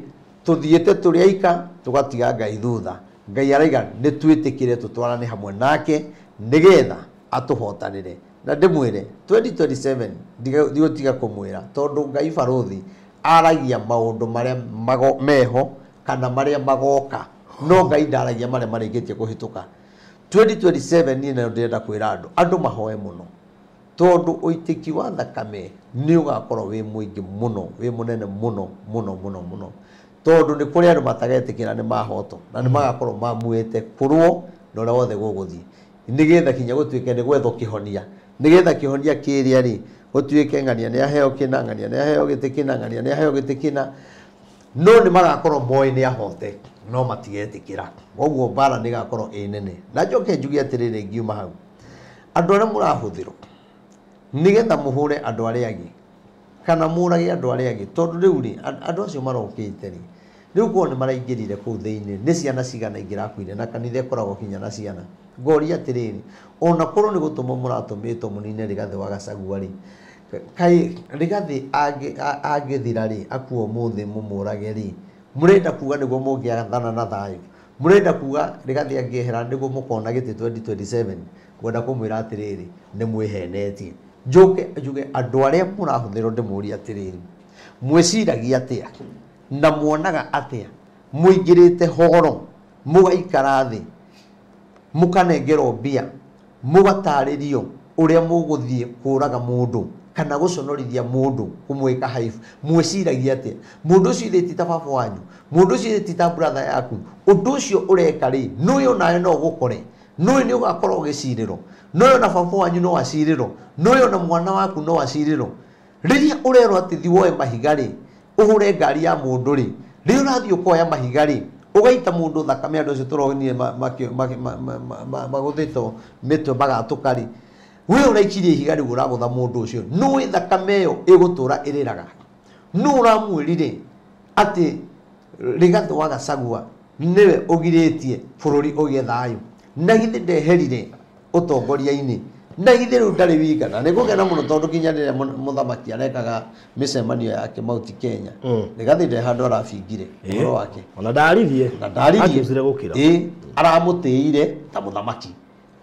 tũthiĩte tũrĩ aika tũgatiga Ngai thutha. Ngai araiga nĩ twĩtĩkĩre tũtwarane hamwe nake nĩgetha atũhotanĩre. Na ndĩmwĩre 2027 ndigũtiga kũmwĩra tondũ Ngai barũthi aragia maũndũ marĩa meho kana marĩa magoka, no Ngai ndaragia marĩa marĩkĩtie kũhĩtũka. 2027 niĩ nayo ndĩrenda kwĩra andũ, andũ mahoe mũno tondũ ũitĩki wa thakame nĩ ũgakorwo wĩ mũingĩ mũno, wĩ mũnene mũno mũno mũno mũno, tondũ nĩ kũrĩ andũ matagetĩkĩra nĩ mahoto na nĩ magakorwo mamuĩte kũrũo na ũrĩa wothe gũgũthiĩ, nĩgetha kinya gũtuĩke nĩ gwethwo kĩhonia, nĩgetha kĩhonia kĩrĩa rĩ gũtuĩke ng'ania nĩ aheo kĩna, ng'ania nĩ aheo gĩtĩ kĩna, ng'ania nĩ aheo gĩtĩ kĩna, no nĩ magakorwo moĩ nĩ ahote no matigetĩkĩra. Koguo mbara nĩ ĩgakorwo ĩ nene. Na njoke njuge atĩrĩrĩ ngiuma hau, andũ arĩa mũrahũthĩrwo nĩgetha mũhũre andũ arĩa angĩ kana mũrage andũ arĩa angĩ, tondũ rĩu rĩ andũ acio marokĩte rĩ rĩu korwo nĩ maraingĩrire kũu thĩinĩ nĩ ciana cigana ingĩrakuire, na kanitha ĩkoragwo kinya na ciana. Ngoria atĩrĩrĩ, ona korwo nĩ gũtũmwo mũratũmĩtwo mũnine Rigathĩ wa Gachagua rĩ, kaĩ Rigathĩ angĩthira rĩ akua ũmũthĩ mũmũrage rĩ, mũrenda kuga nĩguo mũngĩathana na thayũ? Mũrenda kuga Rigathĩ angĩehera nĩguo mũkona gĩtĩ 2027? Ngwenda kũmwĩra atĩrĩrĩ, nĩ mwĩhenetie. Njoke njuge andũ arĩa mũrahũthĩrwo ndĩmũrie atĩrĩrĩ, mwĩciragia atĩa na muonaga atĩa mũingĩrĩte horo mũgaikara thĩ mũkanengerwo mbia mũgatarĩrio ũrĩa mũgũthiĩ kũraga mũndũ kana gũconorithia mũndũ kũmwĩka haibu? Mwĩciragia atĩa? Mũndũ ũcio ithe ti ta baba wanyu, mũndũ ũcio ithe ti ta brother yaku, ũndũ ũcio ũreka rĩ nũĩ onawe no ũgũkore, nũĩ nĩ ũgakorwo ũgĩcirĩrwo, nũĩ ona baba wanyu no acirĩrwo, nũĩ ona mwana waku no acirĩrwo. Rĩrĩa ũrerwo atĩ thiĩ woe mahiga rĩ ũhũre ngari ya mũndũ rĩ, rĩrĩa ũrathiĩ ũkoya mahiga rĩ ũgaita mũndũ thakame, andũ acio tũronire magũthĩtwo mĩtwe magatũka rĩ, we ũraikirie ihiga rĩu ũragũtha mũndũ ũcio, nũĩ thakame ĩyo ĩgũtũra ĩrĩraga? Nũ ũramwĩrire atĩ Rigathĩ wa Gachagua nĩwe ũgirĩtie bũrũri ũgĩe thayũ? Na githĩ ndeherire ũtongoria-inĩ? Na githĩ rĩu ndarĩ wika? Na nĩngũkena mũno tondũ kinya rĩrĩa mũthamaki arekaga mĩcemanio yake Mount Kenya, Rigathĩ ndarĩ handũ arabingire ũhoro wake, ona ndaririe, na ndaririe, akiucire gũkira, aramũtĩire ta mũthamaki,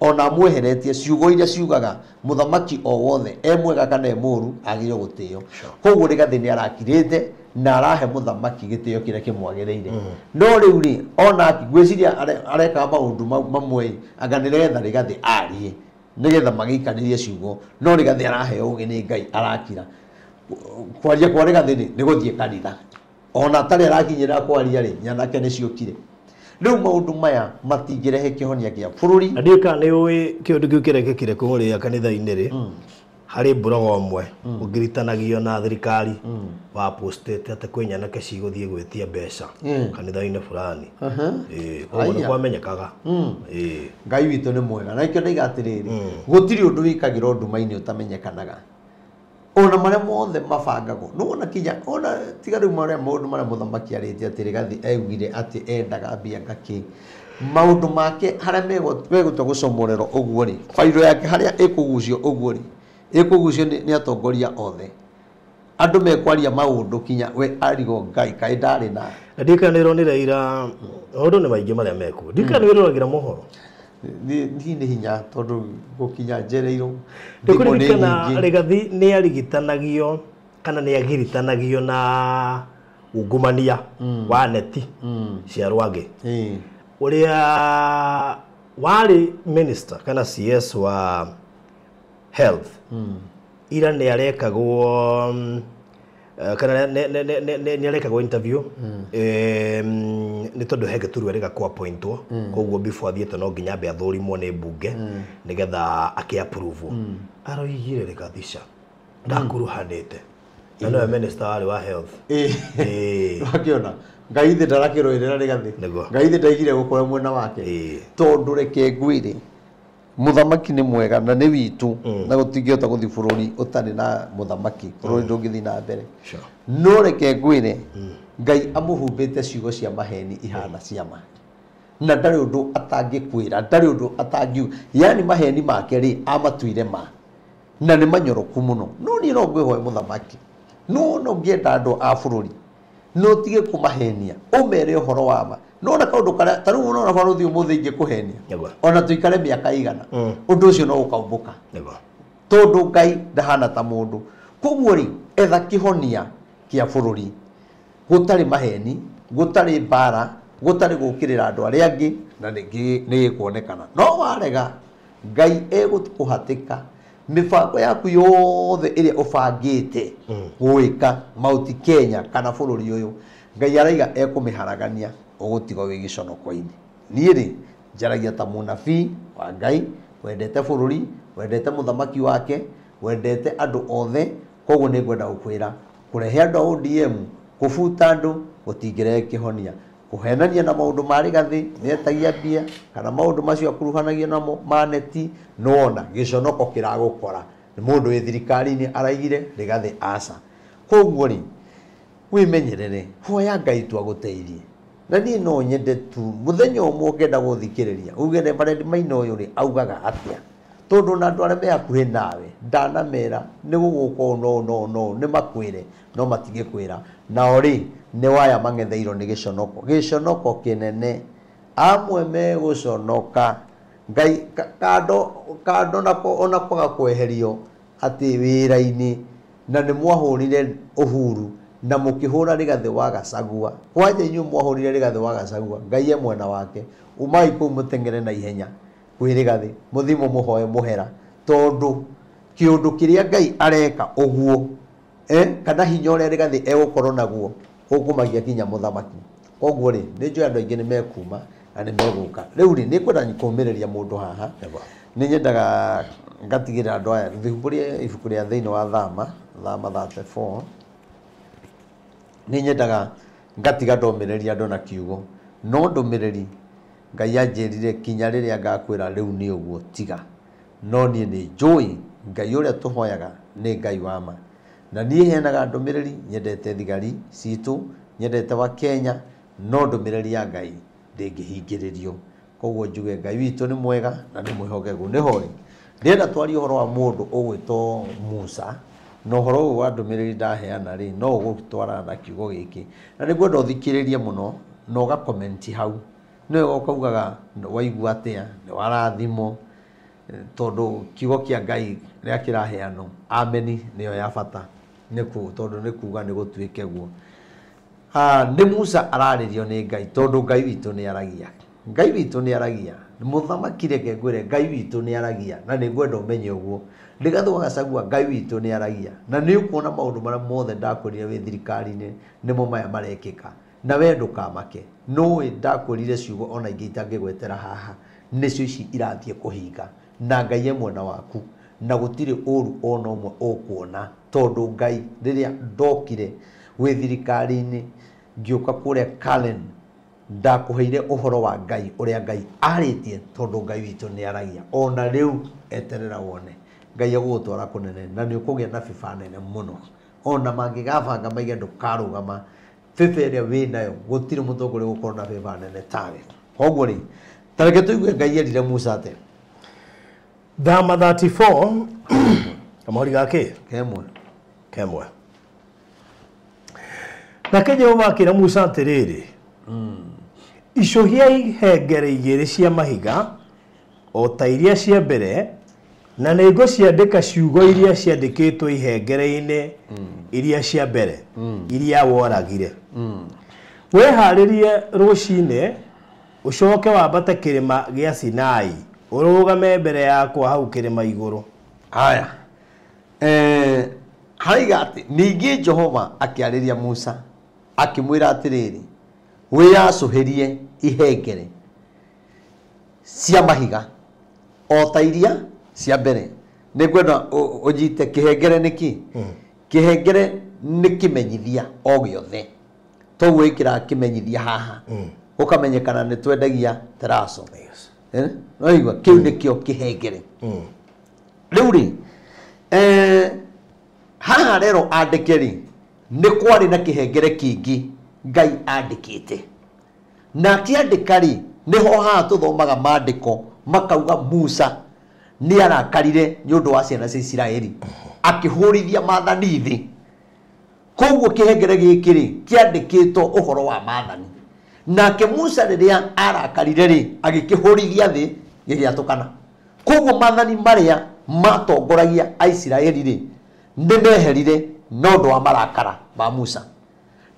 ona amweheretie ciugo iria ciugaga mũthamaki o wothe e mwega kana e mũru agĩrĩirwo gũtĩo. Koguo Rigathĩ nĩ arakirĩte na arahe mũthamaki gĩtĩo kĩrĩa kĩmwagĩrĩire. No rĩu rĩ ona ngwĩciria arekaga maũndũ mamwe anga nĩgetha Rigathĩ arie nĩgetha magĩikanĩrie ciugo, no Rigathĩ araheo ũgĩ nĩ Ngai arakira. Kwaria kwa Rigathĩ rĩ nĩ gũthiĩ kanitha, ona atarĩ arakinyĩra kwaria rĩ nyanake nĩ ciũkire. Rĩu maũndũ maya matingĩrehe kĩhonia kĩa bũrũri. Na ndiũĩ kana nĩ ũĩ kĩũndũ kĩu kĩrekĩkire kũrĩa kanitha-inĩ rĩ, harĩ mburogo ũmwe ũngiritanagio na thirikari wa postĩte atĩ kwĩ nyanake cigũthiĩ gwĩtia mbeca kanitha-inĩ fulani. Koguo nĩ kwamenyekaga. Ngai witũ nĩ mwega, na ikĩo ndaiga atĩrĩrĩ, gũtirĩ ũndũ wĩkagĩrwo nduma-inĩ ũtamenyekanaga, ona marĩa mothe mabangagwo nĩwona kinya ona tiga rĩu marĩa maũndũ marĩa mũthamaki arĩtie atĩ Rigathĩ augire atĩ endaga mbia ngakĩ, maũndũ make harĩa megũtua gũcomorerwo ũguo rĩ, bairo yake harĩa ĩkũgucio ũguo rĩ, ĩkũgucio nĩ atongoria othe. Andũ mekwaria maũndũ kinya we arigwo Ngai kaĩ ndarĩ na. Na ndiũĩ kana nĩũronire ira maũndũ nĩ maingĩ marĩa mekuo, ndiũĩ kana nĩwĩroragĩra mohoro. Niĩ nĩ hinya tondũ gũkinya njereirwo. Ndĩkũririkana Rigathĩ nĩ arigitanagio kana nĩ agiritanagio na ungumania wa neti cia Rwangĩ, ũrĩa warĩ minister kana CS wa health ira nĩ arekagwo kana nĩ arekagwo interview nĩ tondũ he gĩturwa erĩga kũ appointwo, koguo before athiĩte no nginya ambe athũrimwo nĩ mbunge nĩgetha akĩ approve. Aroigire Rigathĩ ca ndakuruhanĩte na nĩwe minister warĩ wa health. Wakĩona Ngai thĩ ndarakĩrũĩrĩra Rigathĩ, Ngai thĩ ndaigire gũkorwo mwena wake, tondũ reke ngwĩre mũthamaki nĩ mwega na nĩ witũ, na gũtingĩhota gũthiĩ bũrũri ũtarĩ na mũthamaki, bũrũri ndũngĩthiĩ na mbere. No reke ngwĩre Ngai amũhumbĩte ciugo cia maheni ihana ciama, na ndarĩ ũndũ atangĩkwĩra, ndarĩ ũndũ atangiuga, yani maheni make rĩ amatuire ma na nĩ manyoroku mũno. No niĩ no ngwĩhoe mũthamaki, no no ngĩenda andũ a bũrũri no tige kũmahenia, ũmere ũhoro wa ma. No na kaũndũ karĩa ta rĩu ũrona barũthi ũmũthĩ ingĩkũhenia ona tũikare mĩaka igana, ũndũ ũcio no ũkaumbũka. Tondu Ngai ndahana ta mundu. Koguo ri etha kihonia kia bururi gutari maheni, gutari mbara, gutari gukirira andu aria angi na ni gikuonekana. No warega Ngai egukuhatika mibango yaku yothe iria ubangite gwika Mount Kenya kana bururi uyu Ngai araiga ekumiharagania ugutigwo wi giconoko-ini. Niĩ rĩ njaragia ta munabii wa Ngai wendete bururi, wendete muthamaki wake, wendete andu othe. Koguo nĩ ngwenda gukwira kurehe andu a ODM kubuta andu gutingĩrehe kĩhonia. Kuhenania na maundu ma Rigathi nĩetagia mbia kana maundu macio akuruhanagia namo ma neti, nĩwona gĩconoko kĩragũkora. Nĩ mũndũ wĩ thirikari-inĩ araigire Rigathi aca. Koguo rĩ wĩmenyerere, hoya Ngai tu agũteithie. Na niĩ no nyende tu mũthenya ũmwe ũngĩenda gũthikĩrĩria uge Reverend Maina ũyũ rĩ augaga atĩa, tondũ na andũ arĩa me hakuhĩ nawe ndanamera nĩ gũgũka ũũ no no no nĩ makwĩre no matingĩkwĩra. Nao rĩ nĩ waya mang'etheirwo nĩ gĩconoko, gĩconoko kĩnene. Amwe megũconoka Ngai kando kando nako ona kwaga kweherio atĩ wĩra-inĩ, na nĩ mwahũrire Uhuru na mũkĩhũra Rigathi wa Gachagua. Kwanja inyuĩ mwahũrire Rigathi wa Gachagua, Ngai e mwena wake. Umai kũu mũteng'ere na ihenya kwĩ Rigathi, mũthiĩ mũmũhoe mũhera, tondũ kĩũndũ kĩrĩa Ngai areka ũguo kana hinya ũrĩa Rigathi egũkorwo naguo ũkũmagia kinya mũthamaki. Koguo rĩ nĩ njũĩ andũ aingĩ nĩ mekuma na nĩ megũka. Rĩu rĩ nĩ ngwenda kũũmĩrĩria mũndũ haha. Nĩ nyendaga ngatigĩrĩra andũ aya thumbũrie ibuku rĩa thĩinĩ wa Thama, Thama 34. Nĩ nyendaga ngatiga ndomĩrĩria andũ na kiugo, no ndũmĩrĩri Ngai anjĩrire kinya rĩrĩa ngakwĩra rĩu nĩ ũguo tiga. No niĩ nĩ njũĩ Ngai ũrĩa tũhoyaga nĩ Ngai wa ma. Na niĩ heanaga ndũmĩrĩri, nyendete thigari citũ, nyendete wa Kenya, no ndũmĩrĩri ya Ngai ndĩngĩhingĩrĩrio. Koguo njuge Ngai witũ nĩ mwega na nĩ mwĩhokeku. Nĩho rĩ ndĩrenda twarie ũhoro wa mũndũ ũgwĩtwo Musa, na ũhoro ũyũ wa ndũmĩrĩri ndaheana rĩ no ũgũtwarana na kiugo gĩkĩ, na nĩngwenda ũthikĩrĩrie mũno na ũgakomenti hau. Nĩwe ũkaugaga waigua atĩa, nĩ warathimwo, tondũ kiugo kĩa Ngai rĩrĩa kĩraheanwo ameni nĩyo ya bata, tondũ nĩ kuga nĩ gũtuĩke guo. Nĩ Musa ararĩrio nĩ Ngai, tondũ Ngai witũ nĩ aragia. Ngai witũ nĩ aragia. Mũthamaki reke ngwĩre Ngai witũ nĩ aragia, na nĩ ngwenda ũmenye ũguo. Rigathi wa Gachagua Ngai witũ nĩ aragia, na nĩ ũkuona maũndũ marĩa mothe ndakwĩrire wĩ thirikari-inĩ nĩmo maya marekĩka. Na we ndũkamake, nũĩ ndakwĩrire ciugo ona ingĩ itangĩgwetera haha, nĩcio ici irathiĩ kũhinga. Na Ngai e mwena waku, na gũtirĩ ũru ona ũmwe ũkuona, tondũ Ngai rĩrĩa ndokire wĩ thirikari-inĩ ngĩũka kũrĩa Karen ndakũheire ũhoro wa Ngai ũrĩa Ngai arĩtie, tondũ Ngai witũ nĩ aragia. Ona rĩu eterera wone Ngai egũgũtwara kũnene, na nĩ ũkũgĩa na bĩba nene mũno. Ona mangĩgabanga maige ndũkarũgama, bĩba ĩrĩa wĩnayo gũtirĩ mũtongoria ũgũkorwo na bĩba nene tawe. Koguo rĩ ta reke tũigue Ngai erire Musa atĩa. Thama 34 kamũhori gake kemwe kemwe. Nake Jehova akĩra Musa atĩrĩrĩ, icũhia ihengere igĩrĩ cia mahiga o ta iria cia mbere, na nĩ ngũciandĩka ciugo iria ciandĩkĩtwo ihengere-inĩ iria cia mbere iria woragire. Wĩharĩrie rũcinĩ ũcoke wambate kĩrĩma gĩa Sinai, ũrũgame mbere yakwa hau kĩrĩma igũrũ. Haya, haraiga atĩ ningĩ Jehova akĩarĩria Musa akĩmwĩra atĩrĩrĩ, wĩyacũhĩrie ihengere cia mahiga o ta iria cia mbere. Nĩ ngwenda ũnyite kĩhengere nĩkĩ. Kĩhengere nĩ kĩmenyithia o gĩothe, toguo ĩkĩraga kĩmenyithia haha ũkamenyekana nĩ twendagia teraco. No igua kĩu nĩkĩo kĩhengere. Rĩu rĩ haha rero andĩke rĩ nĩ kwarĩ na kĩhengere kĩngĩ Ngai andĩkĩte, na akĩandĩka rĩ nĩho haha tũthomaga maandĩko makauga Musa nĩ arakarire nĩ ũndũ wa ciana cia Isiraeli akĩhũrithia maathani thĩ. Koguo kĩhengere gĩkĩ rĩ kĩandĩkĩtwo ũhoro wa maathani, nake Musa rĩrĩa arakarire rĩ agĩkĩhũrithia thĩ gĩgĩatũkana. Koguo maathani marĩa matongoragia Aisiraeli rĩ nĩ meherire na ũndũ wa marakara ma Musa.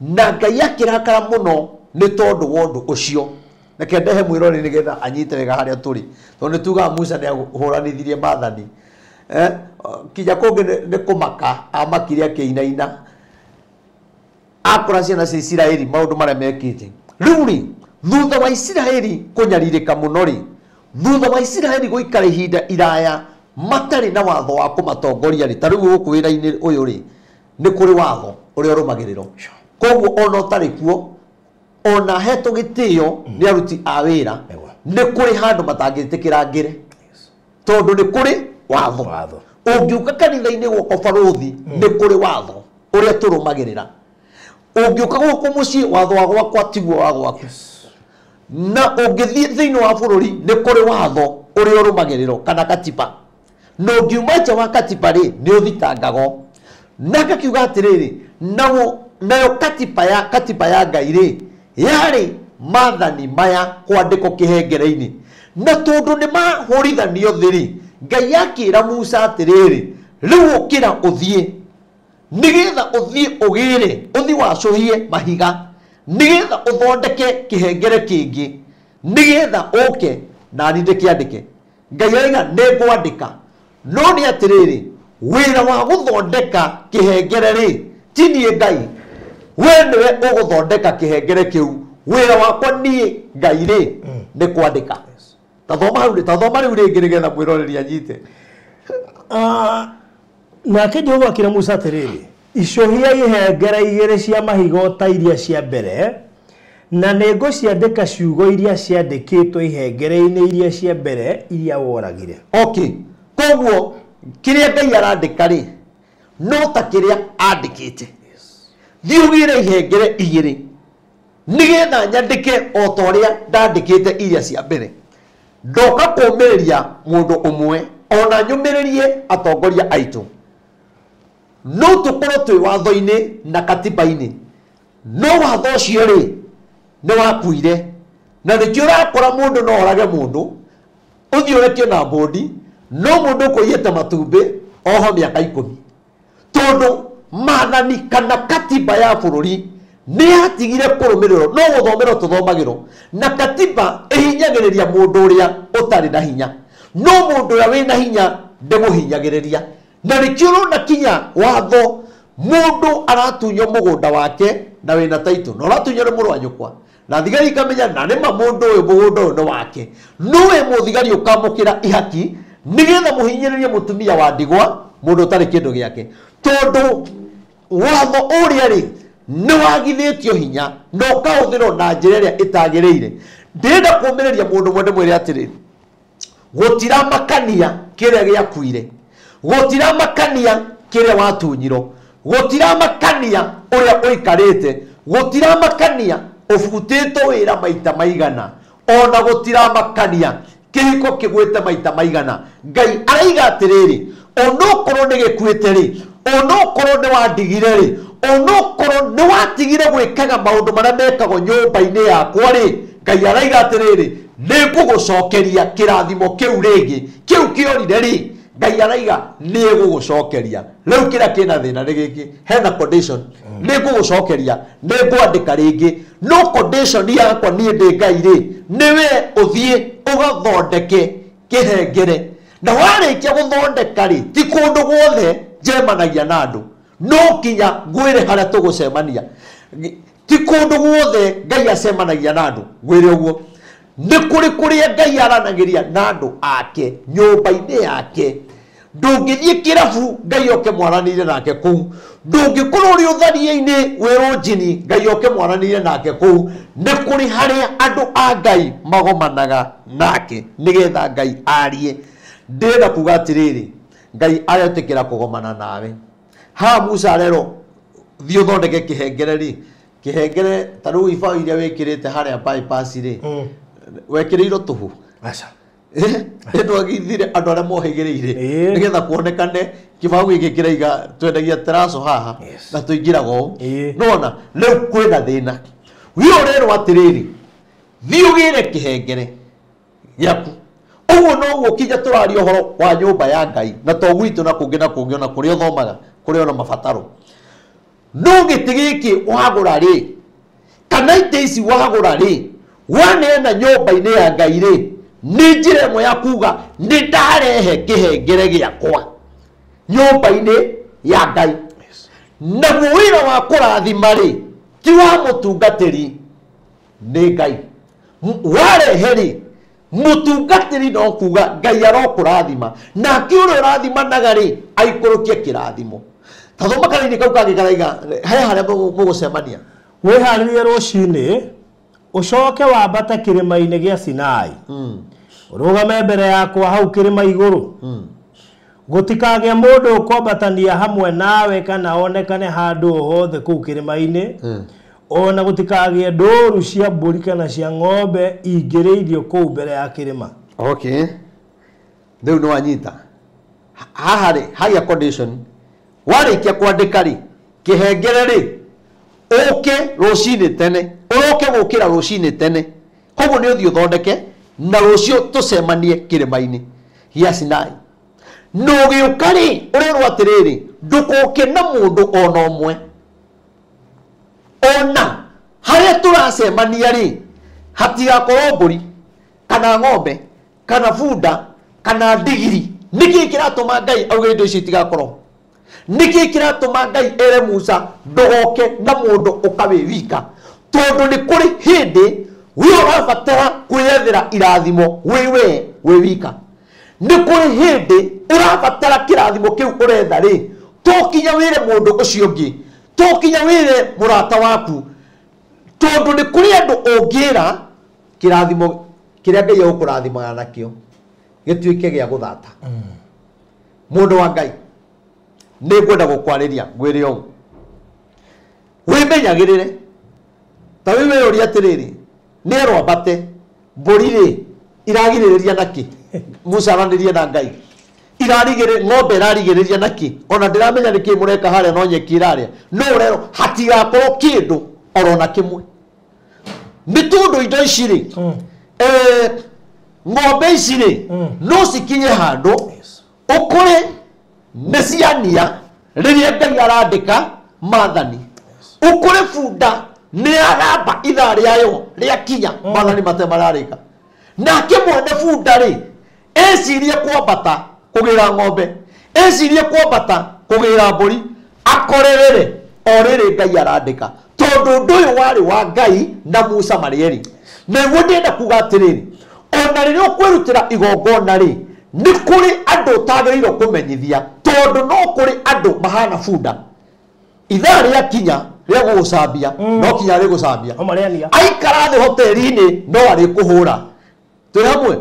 Na Ngai akĩrakara mũno nĩ tondũ wa ũndũ ũcio. Reke ndehe mwĩroreri nĩgetha anyite wega harĩa tũrĩ, tondũ nĩ tugaga Musa nĩ ahũranithirie maathani. Kinya kũngĩ nĩ kũmaka amakire akĩinaina akora ciana cia Isiraeli maũndũ marĩa mekĩte. Rĩu rĩ, thutha wa Isiraeli kũnyarirĩka mũno rĩ, thutha wa Isiraeli gũikara ihinda iraya matarĩ na watho wa kũmatongoria rĩ, ta rĩu gũkũ wĩra-inĩ ũyũ rĩ, nĩ kũrĩ watho ũrĩa ũrũmagĩrĩrwo. Koguo ona ũtarĩ kuo, ona hetwo gĩtĩo nĩ aruti a wĩra, nĩ kũrĩ handũ matangĩtĩkĩra ngĩre, tondũ nĩ kũrĩ watho. Ũngĩũka kanitha-inĩ gwakwa barũthi, nĩ kũrĩ watho ũrĩa tũrũmagĩrĩra. Ũngĩũka gũkũ mũciĩ, watho wa gwakwa tiguo wa gwaku. Na ũngĩthiĩ thĩinĩ wa bũrũri, nĩ kũrĩ watho ũrĩa ũrũmagĩrĩrwo kana katiba. Na ũngiuma nja wa katiba rĩ, nĩ ũthitangagwo. Na ngakiuga atĩrĩrĩ, nayo katiba ya Ngai rĩ, yarĩ maathani maya kwandĩkwo kĩhengere-inĩ. Na tondũ nĩ mahũrithanio thĩ rĩ, Ngai akĩra Musa atĩrĩrĩ, rĩu ũkĩra ũthiĩ, nĩgetha ũthiĩ ũgĩre, ũthiĩ wacũhie mahiga, nĩgetha ũthondeke kĩhengere kĩngĩ, nĩgetha ũke nani ndĩkĩandĩke. Ngai arauga nĩ ngwandĩka, no nĩ atĩrĩrĩ, wĩra wa gũthondeka kĩhengere rĩ, ti niĩ Ngai, we nĩwe ũgũthondeka kĩhengere kĩu. Wĩra wakwa niĩ Ngai rĩ, nĩ kwandĩka. Tathoma hau, tathoma rĩu rĩngĩ nĩgetha mwĩroreri anyite. Nake Jehova akĩra Musa atĩrĩrĩ, icũhia ihengere igĩrĩ cia mahiga ta iria cia mbere, na nĩ ngũciandĩka ciugo iria ciandĩkĩtwo ihengere-inĩ iria cia mbere iria woragire. Okay, koguo kĩrĩa Ngai arandĩka rĩ, no ta kĩrĩa andĩkĩte. Thiĩ ũgĩre ihengere igĩrĩ nĩgetha nyandĩke o ta ũrĩa ndandĩkĩte iria cia mbere. Ndoka kũũmĩrĩria mũndũ ũmwe ona nyũmĩrĩrie atongoria aitũ. No tũkorwo twĩ watho-inĩ na katiba-inĩ, no watho ũcio rĩ nĩ wakuire. Na nĩkĩo ũrakora mũndũ no orage mũndũ, ũthiĩ ũrekio na mbũndi, no mũndũ ũkũiyĩte matumbĩ oho mĩaka 10, tondũ maathani kana katiba ya bũrũri nĩ yatigire kũrũmĩrĩrwo, no gũthomerwo tũthomagĩrwo. Na katiba ĩhinyagĩrĩria mũndũ ũrĩa ũtarĩ na hinya, no mũndũ ũrĩa wĩna hinya ndĩmũhinyagĩrĩria. Na nĩkĩo ũrona kinya watho mũndũ aratunywo mũgũnda wake na wĩna title, na ũratunywo nĩ mũrũ wa nyũkwa, na thigari ikamenya na nĩma mũndũ ũyũ mũgũnda ũyũ nĩ wake. Nĩwe mũthigari ũkamũkĩra ihaki nĩgetha mũhinyĩrĩrie mũtumia wa ndigwa, mũndũ ũtarĩ kĩndũ gĩake, tondũ watho ũrĩa rĩ nĩ wagithĩtio hinya na ũkahũthĩrwo na njĩra ĩrĩa ĩtagĩrĩire. Ndĩrenda kũũmĩrĩria mũndũ ũmwe ndĩmwĩre atĩrĩrĩ, gũtiramakania kĩrĩa gĩakuire, gũtiramakania kĩrĩa watunyirwo, gũtiramakania ũrĩa ũikarĩte, gũtiramakania ũbutĩtwo wĩra maita maigana, ona gũtiramakania kĩhiko kĩgwĩte maita maigana. Ngai araiga atĩrĩrĩ, onokorwo nĩ gĩkuĩte rĩ, onokorwo nĩ wandigire rĩ, onokorwo nĩ watigire gwĩkaga maũndũ marĩa mekagwo nyũmba-inĩ yakwa rĩ, Ngai araiga atĩrĩrĩ, nĩ ngũgũcokeria kĩrathimo kĩu rĩngĩ, kĩu kĩorire rĩ, Ngai araiga nĩ ngũgũcokeria. Rĩu kĩrĩa kĩna thĩna nĩ gĩkĩ, hena condition, nĩ ngũgũcokeria, nĩ ngwandĩka rĩngĩ, no condition yakwa niĩ ndĩ Ngai rĩ, nĩwe ũthiĩ ũgathondeke kĩhengere. Na warĩkia gũthondeka rĩ, ti kũndũ guothe njemanagia na andũ, no kinya ngwĩre harĩa tũgũcemania. Ti kũndũ guothe Ngai acemanagia na andũ, ngwĩre ũguo. Nĩ kũrĩ kũrĩa Ngai aranagĩria na andũ ake nyũmba-inĩ yake. Ndũngĩthiĩ kĩrabu Ngai oke mwaranĩrie nake kũu, ndũngĩkorwo ũrĩ ũtharia-inĩ wĩ rũnjini Ngai oke mwaranĩrie nake kũu. Nĩ kũrĩ harĩa andũ a Ngai magomanaga nake nĩgetha Ngai arie. Ndĩrenda kuga atĩrĩrĩ, Ngai aretĩkĩra kũgomana nawe. Haha Musa arerwo thiĩ ũthondeke kĩhengere rĩ, kĩhengere ta rĩu ibaũ iria wĩkĩrĩte harĩa bypass rĩ, wekĩrĩirwo tũhũ. Aca. Nĩtwagithire andũ arĩa mohĩgĩrĩire nĩgetha kuonekane kĩbaũ gĩkĩ kĩraiga twendagia teraco haha na tũingĩraga ũũ. Nĩwona rĩu kwĩna thĩna. We ũrerwo atĩrĩrĩ, thiĩ ũgĩre kĩhengere gĩaku, Ũguo noguo kinya tũraria ũhoro wa nyũmba ya Ngai na to gwitũ na kũngĩ na kũngĩ ona kũrĩa ũthomaga kũrĩa ona mabataro. No gĩtĩ gĩkĩ wagũra rĩ, kana itĩ ici wagũra rĩ, waneana nyũmba-inĩ ya Ngai rĩ, nĩ njĩra ĩmwe ya kuga nĩ ndarehe kĩhengere gĩakwa nyũmba-inĩ ya Ngai. Naguo wĩra wa kũrathima rĩ, ti wa mũtungatĩri, nĩ Ngai. Warehe rĩ, mũtungatĩri no kuga Ngai arokũrathima, nake ũrĩa ũrathimanaga rĩ, aikũrũkie kĩrathimo. Ta thoma kanini kau kangĩ karaiga he harĩa mũgũcemania. Wĩharĩrie rũcinĩ ũcoke wambate kĩrĩma-inĩ gĩa Sinai. Ũrũgame mbere yakwa hau kĩrĩma igũrũ. Gũtikagĩe mũndũ ũkwambatania hamwe nawe kana onekane handũ o hothe kũu kĩrĩma-inĩ. Ona gũtikagĩe ndũru cia mbũri kana cia ng'ombe ingĩrĩithio kũu mbere ya kĩrĩma. Okay. Rĩu nĩ wanyita. Haha rĩ, hagĩa condition. Warĩkia kwandĩka rĩ, kĩhengere rĩ, ũke rũcinĩ tene, ũroke gũkĩra rũcinĩ tene. Koguo nĩ ũthiĩ ũthondeke na rũciũ tũcemanie kĩrĩma-inĩ gĩa Sinai. Na ũgĩũka rĩ, ũrerwo atĩrĩrĩ, ndũkoke na mũndũ ona ũmwe. Ona harĩa tũracemania rĩ, hatigakorwo mbũri kana ng'ombe kana bunda kana ndigiri. Nĩkĩĩ kĩratũma Ngai auge indo ici itigakorwo? Nĩkĩĩ kĩratũma Ngai ere Musa ndũgoke na mũndũ ũka wĩ wika? Tondũ nĩ kũrĩ hĩndĩ we ũrabatara kwĩyethera irathimo wĩ we wĩ wika. Nĩ kũrĩ hĩndĩ ũrabatara kĩrathimo kĩu ũretha rĩ, to kinya wĩre mũndũ ũcio ũngĩ, to kinya wĩre mũrata waku, tondũ nĩ kũrĩ andũ ũngĩra kĩrathimo kĩrĩa Ngai egũkũrathimaga nakĩo gĩtuĩke gĩa gũthata. Mũndũ wa Ngai, nĩ ngwenda gũkwarĩria ngwĩre ũũ, wĩmenyagĩrĩre. Ta rĩu wĩyũrie atĩrĩrĩ, nĩ erwo ambate, mbũri rĩ iragirĩrĩria nakĩ? Musa aranĩrie na Ngai. Irarigĩrĩ ng'ombe ĩrarigĩrĩria nakĩ? Ona ndĩramenya nĩkĩ mũreka harĩa no nyeki ĩrarĩa. No ũrerwo hatigakorwo kĩndũ oro na kĩmwe. Nĩ tondũ indo ici rĩ, ng'ombe ici rĩ, no cikinye handũ ũkore nĩ ciania rĩrĩa Ngai arandĩka maathani. Ũkore bunda nĩ aramba ithaa rĩayo rĩakinya maathani mate mararĩka. Nake mwene bunda rĩ, ecirie kwambata kũgĩra ng'ombe, ecirie kwambata kũgĩra mbũri, akorerere o rĩrĩ Ngai arandĩka. Tondũ ũndũ ũyũ warĩ wa Ngai na Musa marĩ erĩ. Nĩguo ndĩrenda kuga atĩrĩrĩ, ona rĩrĩa ũkwĩrutĩra igongona rĩ, nĩ kũrĩ andũ ũtagĩrĩirwo kũmenyithia, tondũ no kũrĩ andũ mahana bunda. Ithaa rĩakinya rĩa gũgũcambia, no kinya rĩgũcambia. Aikara thĩ hoteri-inĩ no arĩkũhũra. Twĩ hamwe?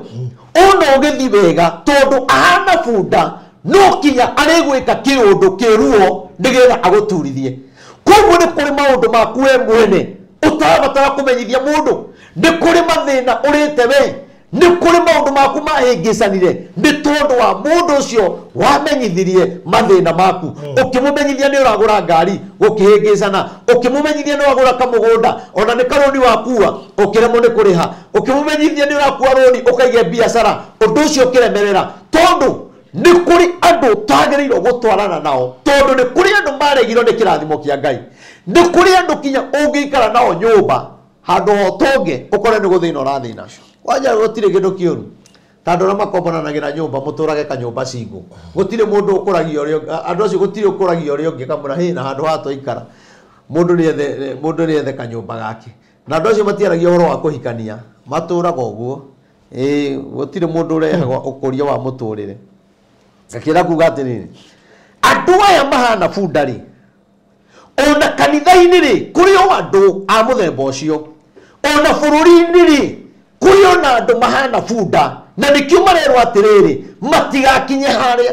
Ona ũgĩthiĩ wega, tondũ ahana bunda, no kinya arĩgwĩka kĩũndũ kĩruo nĩgetha agũturithie. Koguo nĩ kũrĩ maũndũ maku we mwene ũtarabatara kũmenyithia mũndũ. Nĩ kũrĩ mathĩna ũrĩte we, nĩ kũrĩ maũndũ maku mahĩngĩcanire nĩ tondũ wa mũndũ ũcio wamenyithirie mathĩna maku. Ũkĩmũmenyithia nĩ ũragũra ngari, gũkĩhĩngĩcana. Ũkĩmũmenyithia nĩ wagũra kamũgũnda, ona nĩ karũni wakua, ũkĩremwo nĩ kũrĩha. Ũkĩmũmenyithia nĩ ũrakua rũni ũkaige biacara, ũndũ ũcio ũkĩremerera. Tondũ nĩ kũrĩ andũ ũtagĩrĩirwo gũtwarana nao, tondũ nĩ kũrĩ andũ maregirwo nĩ kĩrathimo kĩa Ngai. Nĩ kũrĩ andũ kinya ũngĩikara nao nyũmba handũ ha ũtonge ũkore nĩ gũthĩna ũrathĩna. Kwanja gũtirĩ kĩndũ kĩũru ta andũ arĩa makomboranagĩra nyũmba mũtũrage kanyũmba cingũ. Gũtirĩ mũndũ ũkũragia ũrĩa ũngĩ, andũ acio gũtirĩ ũkũragia ũrĩa ũngĩ kamũra hĩ na handũ haha twaikara. Mũndũ nĩ ethe kanyũmba gake. Na andũ acio matiaragia ũhoro wa kũhikania, matũraga ũguo. Gũtirĩ mũndũ ũrehagwo ũkũria wa mũtũrĩre. Ngakĩra kuga atĩrĩrĩ, andũ aya mahana bunda rĩ, ona kanitha-inĩ rĩ, kũrĩ o andũ a mũthemba ũcio. Ona bũrũri-inĩ rĩ, kũrĩ ona andũ mahana bunda, na nĩkĩo marerwo atĩrĩrĩ, matigakinye harĩa,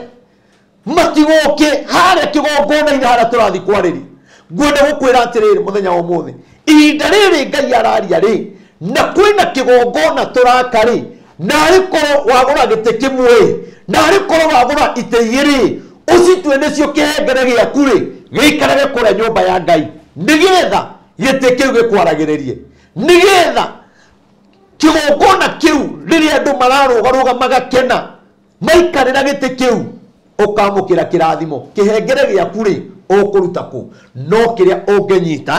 matigoke harĩa kĩgongona-inĩ harĩa tũrathiĩ kwarĩria. Ngwenda gũkwĩra atĩrĩrĩ mũthenya wa ũmũthĩ, ihinda rĩrĩ Ngai araria rĩ, na kwĩna kĩgongona tũraka rĩ, narĩ korwo wagũra gĩtĩ kĩmwe, narĩ korwo wagũra itĩ igĩrĩ, ũcitue nĩcio kĩhengere gĩaku rĩ, gĩikarage kũrĩa nyũmba ya Ngai, nĩgetha gĩtĩ kĩu gĩkwaragĩrĩrie, nĩgetha Kĩgongona kĩu rĩrĩa andũ mararũgarũga magakena maikarĩra gĩtĩ kĩu ũkamũkĩra kĩrathimo. Kĩhengere gĩaku rĩ ũkũruta kũ? No kĩrĩa ũngĩnyita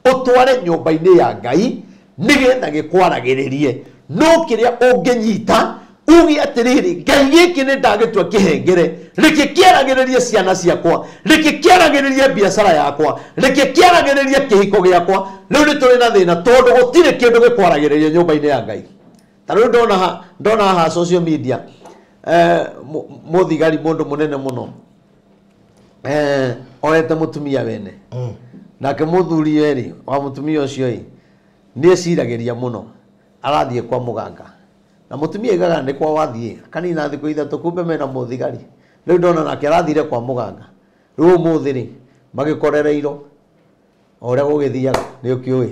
ũtware nyũmba-inĩ ya Ngai nĩgetha gĩkwaragĩrĩrie. No kĩrĩa ũngĩnyita uge atĩrĩrĩ, Ngai gĩkĩ nĩ ndagĩtua kĩhengere, reke kĩaragĩrĩrie ciana ciakwa, reke kĩaragĩrĩrie biacara yakwa, reke kĩaragĩrĩrie kĩhiko gĩakwa. Rĩu nĩ tũrĩ na thĩna tondũ gũtirĩ kĩndũ gĩkwaragĩrĩria nyũmba-inĩ ya Ngai. Ta rĩu ndona haha social media mũthigari mũndũ mũnene mũno oete mũtumia wene nake mũthuri rĩ wa mũtumia ũcio ĩ nĩ eciragĩria mũno arathiĩ kwa mũganga na mũtumia aigaga nĩ kwa wathiĩ akanina thikũ ithatũ kumbe mena mũthigari. Rĩu ndona nake arathire kwa mũganga. Rĩu ũmũthĩ rĩ magĩkorereirwo o ũrĩa gũgĩthiaga nĩ ũkĩũĩ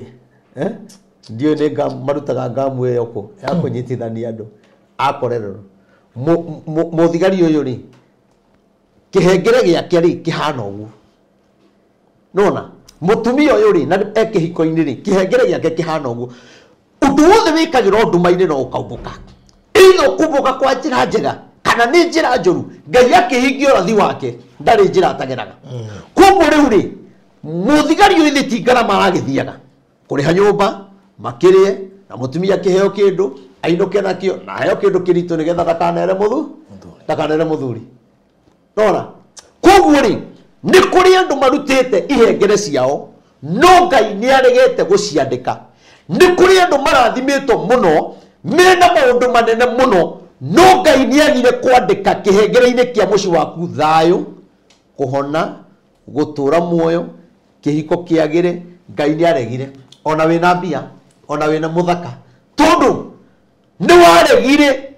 ndiũĩ nĩ marutaga ngamu ĩyo kũ ya kũnyitithania andũ akorererwo. Mũthigari ũyũ rĩ kĩhengere gĩake rĩ kĩhana ũguo. Nona mũtumia ũyũ rĩ na e kĩhiko-inĩ rĩ kĩhengere gĩake kĩhana ũguo. Ũndũ wothe wĩkagĩrwo nduma-inĩ no ũkaumbũka. Either ũkumbũka kwa njĩra njega kana nĩ njĩra njũru. Ngai akĩhingia ũrathi wake ndarĩ njĩra atageraga. Koguo rĩu rĩ mũthigari ũyũ ithe ti ngarama aragĩthiaga kũrĩha nyũmba makĩrĩe na mũtumia akĩheo kĩndũ ainũke nakĩo na aheo kĩndũ kĩritũ nĩgetha ndakanere mũthuri. Nona koguo rĩ nĩ kũrĩ andũ marutĩte ihengere ciao no Ngai nĩ aregete gũciandĩka. Nĩ kũrĩ andũ marathimĩtwo mũno mena maũndũ manene mũno no Ngai nĩ agire kwandĩka kĩhengere-inĩ kĩa mũciĩ waku thayũ, kũhona, gũtũra muoyo, kĩhiko kĩagĩre. Ngai nĩ aregire ona wĩna mbia ona wĩna mũthaka tondũ nĩ waregire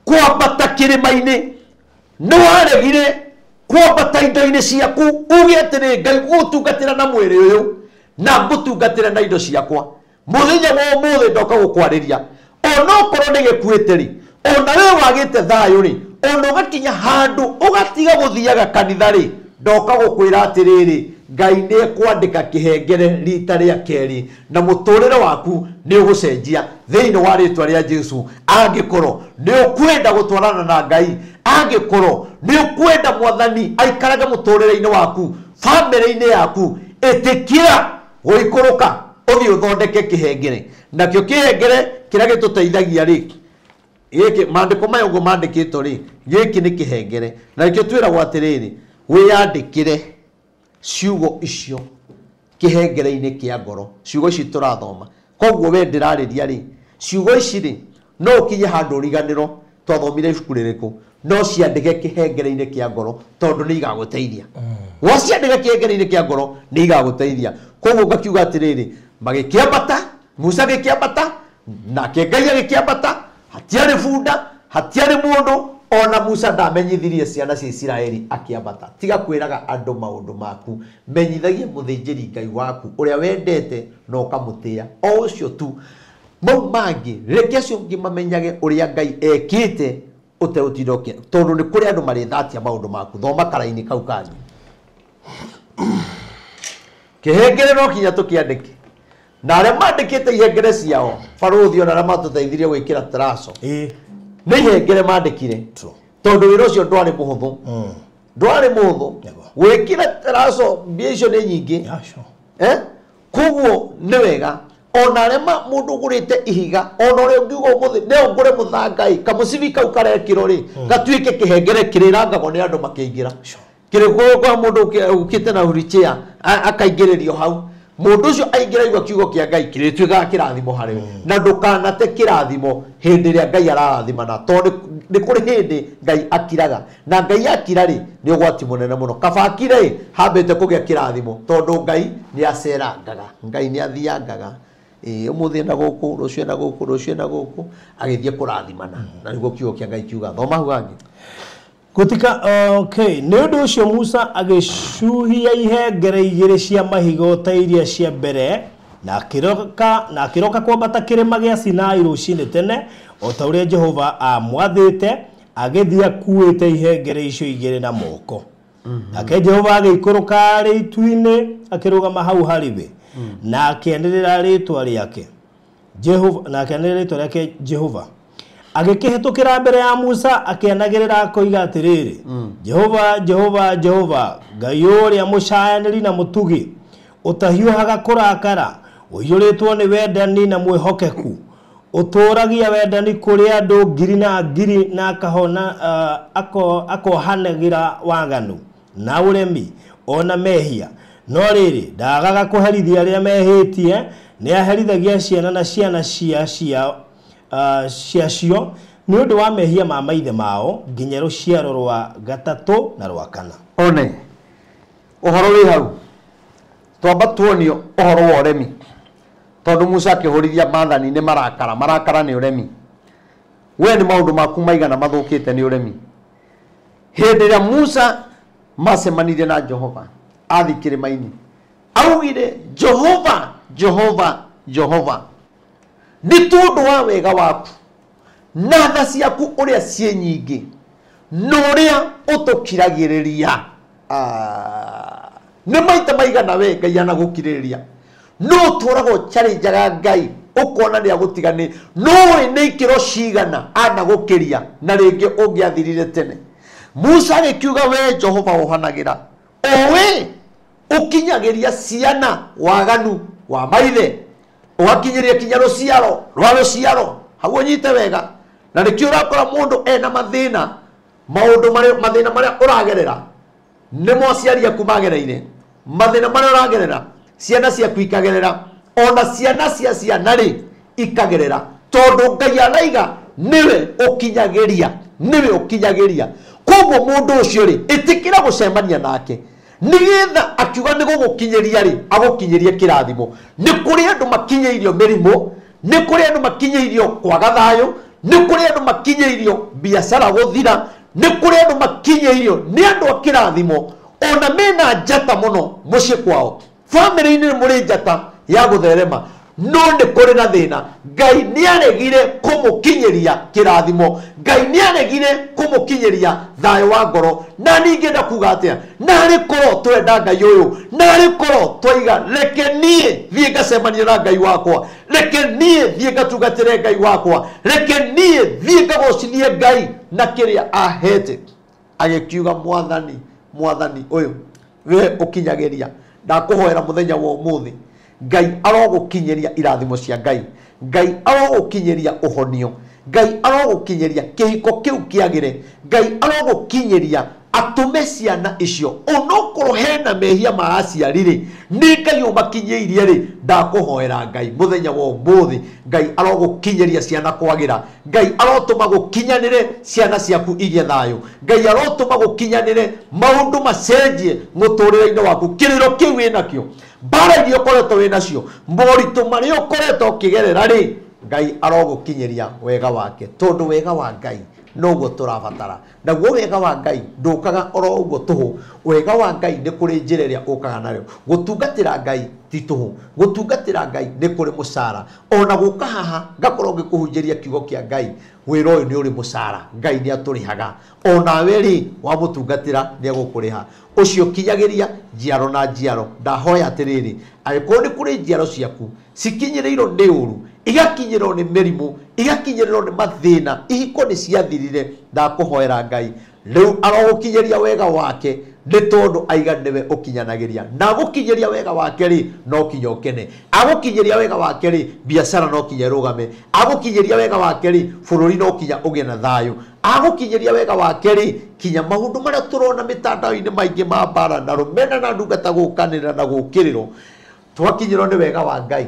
kwambata kĩrĩma-inĩ, nĩ waregire kwambata indo-inĩ ciaku uge atĩrĩ Ngai gũtungatĩra na mwĩrĩ ũyũ na ngũtungatĩra na indo ciakwa. Mũthenya wa ũmũthĩ ndoka gũkwarĩria onokorwo nĩ gĩkuĩte rĩ ona we wagĩte thayũ rĩ ona ũgakinya handũ ũgatiga gũthiaga kanitha rĩ ndoka gũkwĩra atĩrĩrĩ Ngai nĩ ekwandĩka kĩhengere rita rĩa kerĩ na mũtũrĩre waku nĩ ũgũcenjia thĩinĩ wa rĩtwa rĩa Jesu. Angĩkorwo nĩ ũkwenda gũtwarana na Ngai, angĩkorwo nĩ ũkwenda Mwathani aikarage mũtũrĩre-inĩ waku, bamĩrĩ-inĩ yaku, ĩtĩkĩra gũikũrũka ũthiĩ ũthondeke kĩhengere. Nakĩo kĩhengere kĩrĩa gĩtũteithagia rĩ gĩkĩ maandĩko maya ũguo mandĩkĩtwo rĩ gĩkĩ nĩ kĩhengere na nĩkĩo twĩragwo atĩrĩrĩ wĩyandĩkĩre ciugo icio kĩhengere-inĩ kĩa ngoro. Ciugo ici tũrathoma koguo we ndĩrarĩria rĩ ciugo ici rĩ no ũkinye handũ ũriganĩro twathomire ibuku rĩrĩkũ no ciandĩke kĩhengere-inĩ kĩa ngoro tondũ nĩ igagũteithia. Waciandĩka kĩhengere-inĩ kĩa ngoro nĩ igagũteithia. Koguo ngakiuga atĩrĩrĩ magĩkĩambata Musa agĩkĩambata nake Ngai agĩkĩambata hatiarĩ bunda hatiarĩ mũndũ ona Musa ndamenyithirie ciana cia Isiraeli akĩambata. Tiga kwĩraga andũ maũndũ maku, menyithagie mũthĩnjĩri Ngai waku ũrĩa wendete na ũkamũtĩa o ũcio tu. Mau mangĩ reke acio angĩ mamenyage ũrĩa Ngai ekĩte ũtegũtinda ũkĩ tondũ nĩ kũrĩ andũ marĩthatia maũndũ maku. Thoma karaini kau kangĩ. Kĩhengere no kinya tũkĩandĩke na arĩa mandĩkĩte ihengere ciao barũthi ona arĩa matũteithirie gwĩkĩra teraco nĩ ihengere mandĩkire tondũ wĩra ũcio ndwarĩ mũhũthũ. Ndwarĩ mũhũthũ gwĩkĩra teraco mbia icio nĩ nyingĩ. Koguo nĩ wega ona arĩa mũndũ ũgũrĩte ihiga ona ũrĩa ũngiuga ũmũthĩ nĩ ũngũre mũthanga ĩ kamũcibi kau karekĩrwo rĩ gatuĩke kĩhengere kĩrĩrangagwo nĩ andũ makĩingĩra kĩrĩ kwa mũndũ ũkĩte na wheelchair akaingĩrĩrio hau mũndũ ũcio aingĩra igua kiugo kĩa Ngai kĩrĩtuĩkaga kĩrathimo harĩ we. Na ndũkanate kĩrathimo hĩndĩ ĩrĩa Ngai ararathimana tondũ nĩ kũrĩ hĩndĩ Ngai akiraga na Ngai akira rĩ nĩ ũgwati mũnene mũno. Kaba akire ĩ hambĩte kũgĩa kĩrathimo tondũ Ngai nĩ acerangaga, Ngai nĩ athiangaga. Ũmũthĩ ena gũkũ rũciũ ena gũkũ rũciũ ena gũkũ agĩthiĩ kũrathimana na nĩguo kiugo kĩa Ngai kiuga. Thoma hau hangĩ. Gutika okay nĩ ũndũ ũcio Musa agĩcuhia ihengere igĩrĩ cia mahiga ta iria cia mbere na akĩroka kwambata kĩrĩma gĩa Sinai rũcinĩ tene o ta ũrĩa Jehova aamwathĩte agĩthiĩ akuĩte ihengere icio igĩrĩ na moko. Nake Jehova agĩikũrũka arĩ itu-inĩ akĩrũgama hau harĩ we na akĩanĩrĩra rĩĩtwa rĩake. Jehova nake nĩ rĩtwa rĩake Jehova agĩkĩhĩtũkĩra mbere ya Musa akĩanagĩrĩra akoiga atĩrĩrĩ, Jehova Jehova Jehova Ngai ũrĩa mũcayanĩri na mũtugi, ũtahiũhaga kũrakara, ũiyũrĩtwo nĩ wendani na mwĩhokeku, ũtũũragia wendani kũrĩ andũ ngiri na ngiri na akahona akohanagĩra waganu na ũremi ona mehia. No rĩrĩ, ndagaga kũherithia arĩa mehĩtie, nĩ aherithagia ciana na ciana ciacio nĩ ũndũ wa mehia ma maithe mao nginya rũciaro rwa gatatũ na rwa kana. One ũhoro wĩ hau, twamba tuonio ũhoro wa ũremi, tondũ Musa akĩhũrithia maathani nĩ marakara, marakara nĩ ũremi. We nĩ maũndũ maku maigana mathũkĩte nĩ ũremi. Hĩndĩ ĩrĩa Musa macemanirie na Jehova athi kĩrĩma-inĩ, augire Jehova Jehova Jehova, nĩ tondũ wa wega waku na tha ciaku ũrĩa ciĩ nyingĩ na ũrĩa ũtũkiragĩrĩria. Nĩ maita maigana we Ngai anagũkirĩrĩria, no ũtũraga ũchallenjaga Ngai ũkona nĩ agũtiganĩ, noĩ nĩ ikĩro cigana anagũkĩria na rĩngĩ ũngĩathirire tene. Musa agĩkiuga, we Jehova ũhanagĩra, owe ũkinyagĩria ciana waganu wa maithe, ũgakinyĩria kinya rũciaro rwa rũciaro. Hau ũnyite wega, na nĩkĩo ũrakora mũndũ ena mathĩna, maũndũ marĩa mathĩna marĩa ũragerera nĩmo aciari aku magereire, mathĩna marĩa ũragerera ciana ciaku ikagerera, ona ciana cia ciana rĩ ikagerera, tondũ Ngai araiga nĩwe ũkinyagĩria, nĩwe ũkinyagĩria. Koguo mũndũ ũcio rĩ, ĩtĩkĩra gũcemania nake nĩgetha akiuga nĩ gũgũkinyĩria rĩ, agũkinyĩrie kĩrathimo. Nĩ kũrĩ andũ makinyĩirio mĩrimũ, nĩ kũrĩ andũ makinyĩirio kwaga thayũ, nĩ kũrĩ andũ makinyĩirio biacara gũthira, nĩ kũrĩ andũ makinyĩirio nĩ andũ a kĩrathimo, ona mena njata mũno mũciĩ kwao, bamĩrĩ-inĩ mũrĩ njata ya gũtherema, no nĩ kũrĩ na thĩna. Ngai nĩ aregire kũmũkinyĩria kĩrathimo, Ngai nĩ aregire kũmũkinyĩria thayũ wa ngoro. Na ningĩ ndakuga atĩa, narĩ korwo twenda Ngai ũyũ, narĩ korwo twaiga reke niĩ thiĩ ngacemanie na Ngai wakwa, reke niĩ thiĩ ngatungatĩre Ngai wakwa, reke niĩ thiĩ ngagocithie Ngai na kĩrĩa ahete. Agĩkiuga, Mwathani, Mwathani ũyũ we ũkinyagĩria, ndakũhoera mũthenya wa ũmũthĩ Ngai arogũkinyĩria irathimo cia Ngai, Ngai arogũkinyĩria ũhonio, Ngai arogũkinyĩria kĩhiko kĩu kĩagĩre, Ngai arogũkinyĩria atũme ciana icio onokorwo hena mehia ma aciari rĩ, nĩ Ngai ũmakinyĩirie rĩ, ndakũhoera Ngai mũthenya wa ũmũthĩ Ngai arogũkinyĩria ciana kwagĩra, Ngai arotũma gũkinyanĩre ciana ciaku igĩe thayũ, Ngai arotũma gũkinyanĩre maũndũ macenjie mũtũrĩre-inĩ waku, kĩrĩro kĩu wĩnakĩo, mbara iria ũkoretwo wĩnacio, moritũ marĩa ũkoretwo ũkĩgerera rĩ, Ngai arogũkinyĩria wega wake, tondũ wega wa Ngai noguo tũrabatara. Naguo wega wa Ngai ndũkaga oro ũguo tũhũ, wega wa Ngai nĩ kũrĩ njĩra ĩrĩa ũkaga nayo. Gũtungatĩra Ngai ti tũhũ, gũtungatĩra Ngai nĩ kũrĩ mũcara. Ona gũka haha ngakorwo ngĩkũhunjĩria kiugo kĩa Ngai, wĩra ũyũ nĩ ũrĩ mũcara, Ngai nĩ atũrĩhaga. Onawe rĩ wamũtungatĩra nĩ egũkũrĩha. Ũcio kinyagĩria njiaro na njiaro. Ndahoya atĩrĩrĩ, angĩkorwo nĩ kũrĩ njiaro ciaku cikinyĩrĩirwo nĩ ũru, igakinyĩrwo nĩ mĩrimũ, igakinyĩrĩrwo nĩ mathĩna, ihiko nĩ ciathirire, ndakũhoera Ngai rĩu arogũkinyĩria wega wake, nĩ tondũ aiga nĩwe ũkinyanagĩria. Na agũkinyĩria wega wake rĩ, no kinya ũkene. Agũkinyĩria wega wake rĩ, biacara no kinya ĩrũgame. Agũkinyĩria wega wake rĩ, bũrũri no kinya ũgĩe na thayũ. Agũkinyĩria wega wake rĩ, kinya maũndũ marĩa tũrona mĩtandao-inĩ maingĩ ma mbara na rũmena na ndungata gũkanĩrĩra na gũkĩrĩrwo, twakinyĩrwo nĩ wega wa Ngai,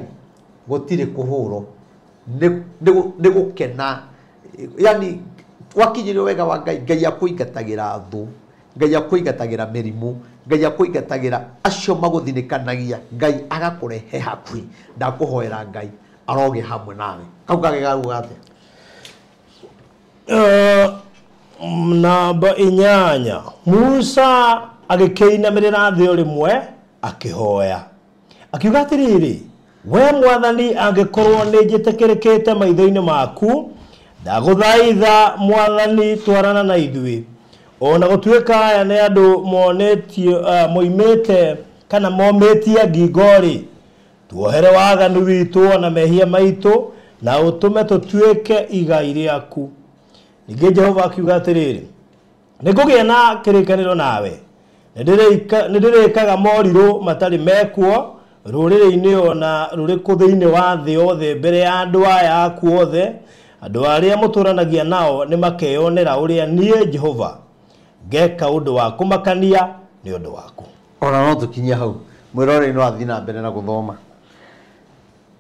gũtirĩ kũhũrwo, nĩ gũkena. Yani wakinyĩrio wega wa Ngai, Ngai akũingatagĩra thũ, Ngai akũingatagĩra mĩrimũ, Ngai akũingatagĩra acio magũthinĩkanagia, Ngai agakũrehe hakuhĩ. Ndakũhoera Ngai arogĩa hamwe nawe. Kau kangĩ gakuga atĩa? Namba 8, Musa agĩkĩinamĩrĩra thĩ o rĩmwe akĩhoya, akiuga atĩrĩrĩ, we Mwathani, angĩkorwo nĩ njĩtĩkĩrĩkĩte maitho-inĩ maku, ndagũthaitha Mwathani twarana na ithuĩ. Ona gũtuĩka aya nĩ andũ monetio moimĩte kana momĩtie ngingo rĩ, tuohere waganu witũ ona mehia maitũ, na ũtũme tũtuĩke igai rĩaku. Ningĩ Jehova akiuga atĩrĩrĩ, nĩngũgĩa na kĩrĩkanĩro nawe, nĩndĩrĩkaga morirũ matarĩ mekuo rũrĩrĩ-inĩ ona rũrĩkũ thĩinĩ wa thĩ yothe mbere ya andũ aya aku othe. Andũ arĩa mũtũranagia nao nĩmakeyonera ũrĩa niĩ Jehova ngeka ũndũ wa kũmakania nĩ ũndũ waku. Ona no tũkinye hau mwĩroreri no athiĩ na mbere na gũthoma.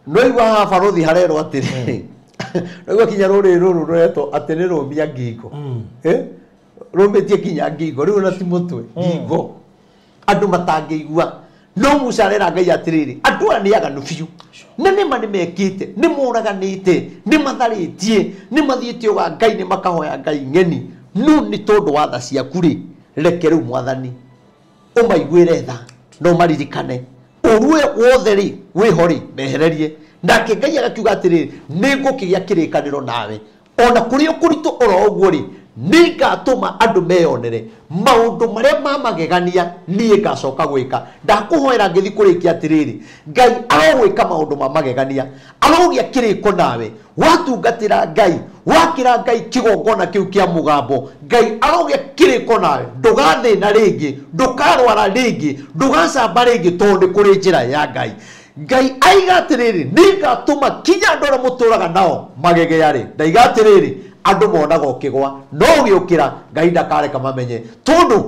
No igua haha barũthi harerwo atĩrĩrĩ, no igua kinya rũrĩrĩ rũrũ rũretwo atĩ nĩ rũmia ngingo, rũmĩtie kinya ngingo rĩu ona ti mũtwe, ngingo, andũ matangĩigua. No Musa arera Ngai atĩrĩrĩ, andũ aya nĩ aganu biũ, na nĩma nĩmekĩte, nĩmoraganĩte, nĩmatharĩtie, nĩmathiĩte ũga Ngai, nĩmakahoya Ngai ng'eni, no nĩ tondũ wa tha ciaku rĩ, reke rĩu Mwathani ũmaiguĩre tha na ũmaririkane, ũru ũyũ wothe rĩ wĩho rĩ mehererie. Nake Ngai agakiuga atĩrĩrĩ, nĩngũkĩgĩa kĩrĩkanĩro nawe, ona kũrĩ ũkũritũ oro ũguo rĩ, nĩngatũma andũ meyonere maũndũ marĩa ma magegania niĩ ngacoka gwĩka. Ndakũhoera ngĩthiĩ kũrĩkia atĩrĩrĩ, Ngai arogwĩka maũndũ ma magegania, arogĩa kĩrĩko nawe, watungatĩra Ngai, wakĩra Ngai kĩgongona kĩu kĩa mũgambo, Ngai arogĩa kĩrĩko nawe, ndũgathĩna rĩngĩ, ndũkarwara rĩngĩ, ndũgacamba rĩngĩ, tondũ nĩ kũrĩ njĩra ya Ngai. Ngai aiga atĩrĩrĩ, nĩngatũma kinya andũ arĩa mũtũraga nao magegeare. Ndaiga atĩrĩrĩ, andũ monaga ũkĩgwa no ũgĩũkĩra, Ngai ndakareka mamenye, tondũ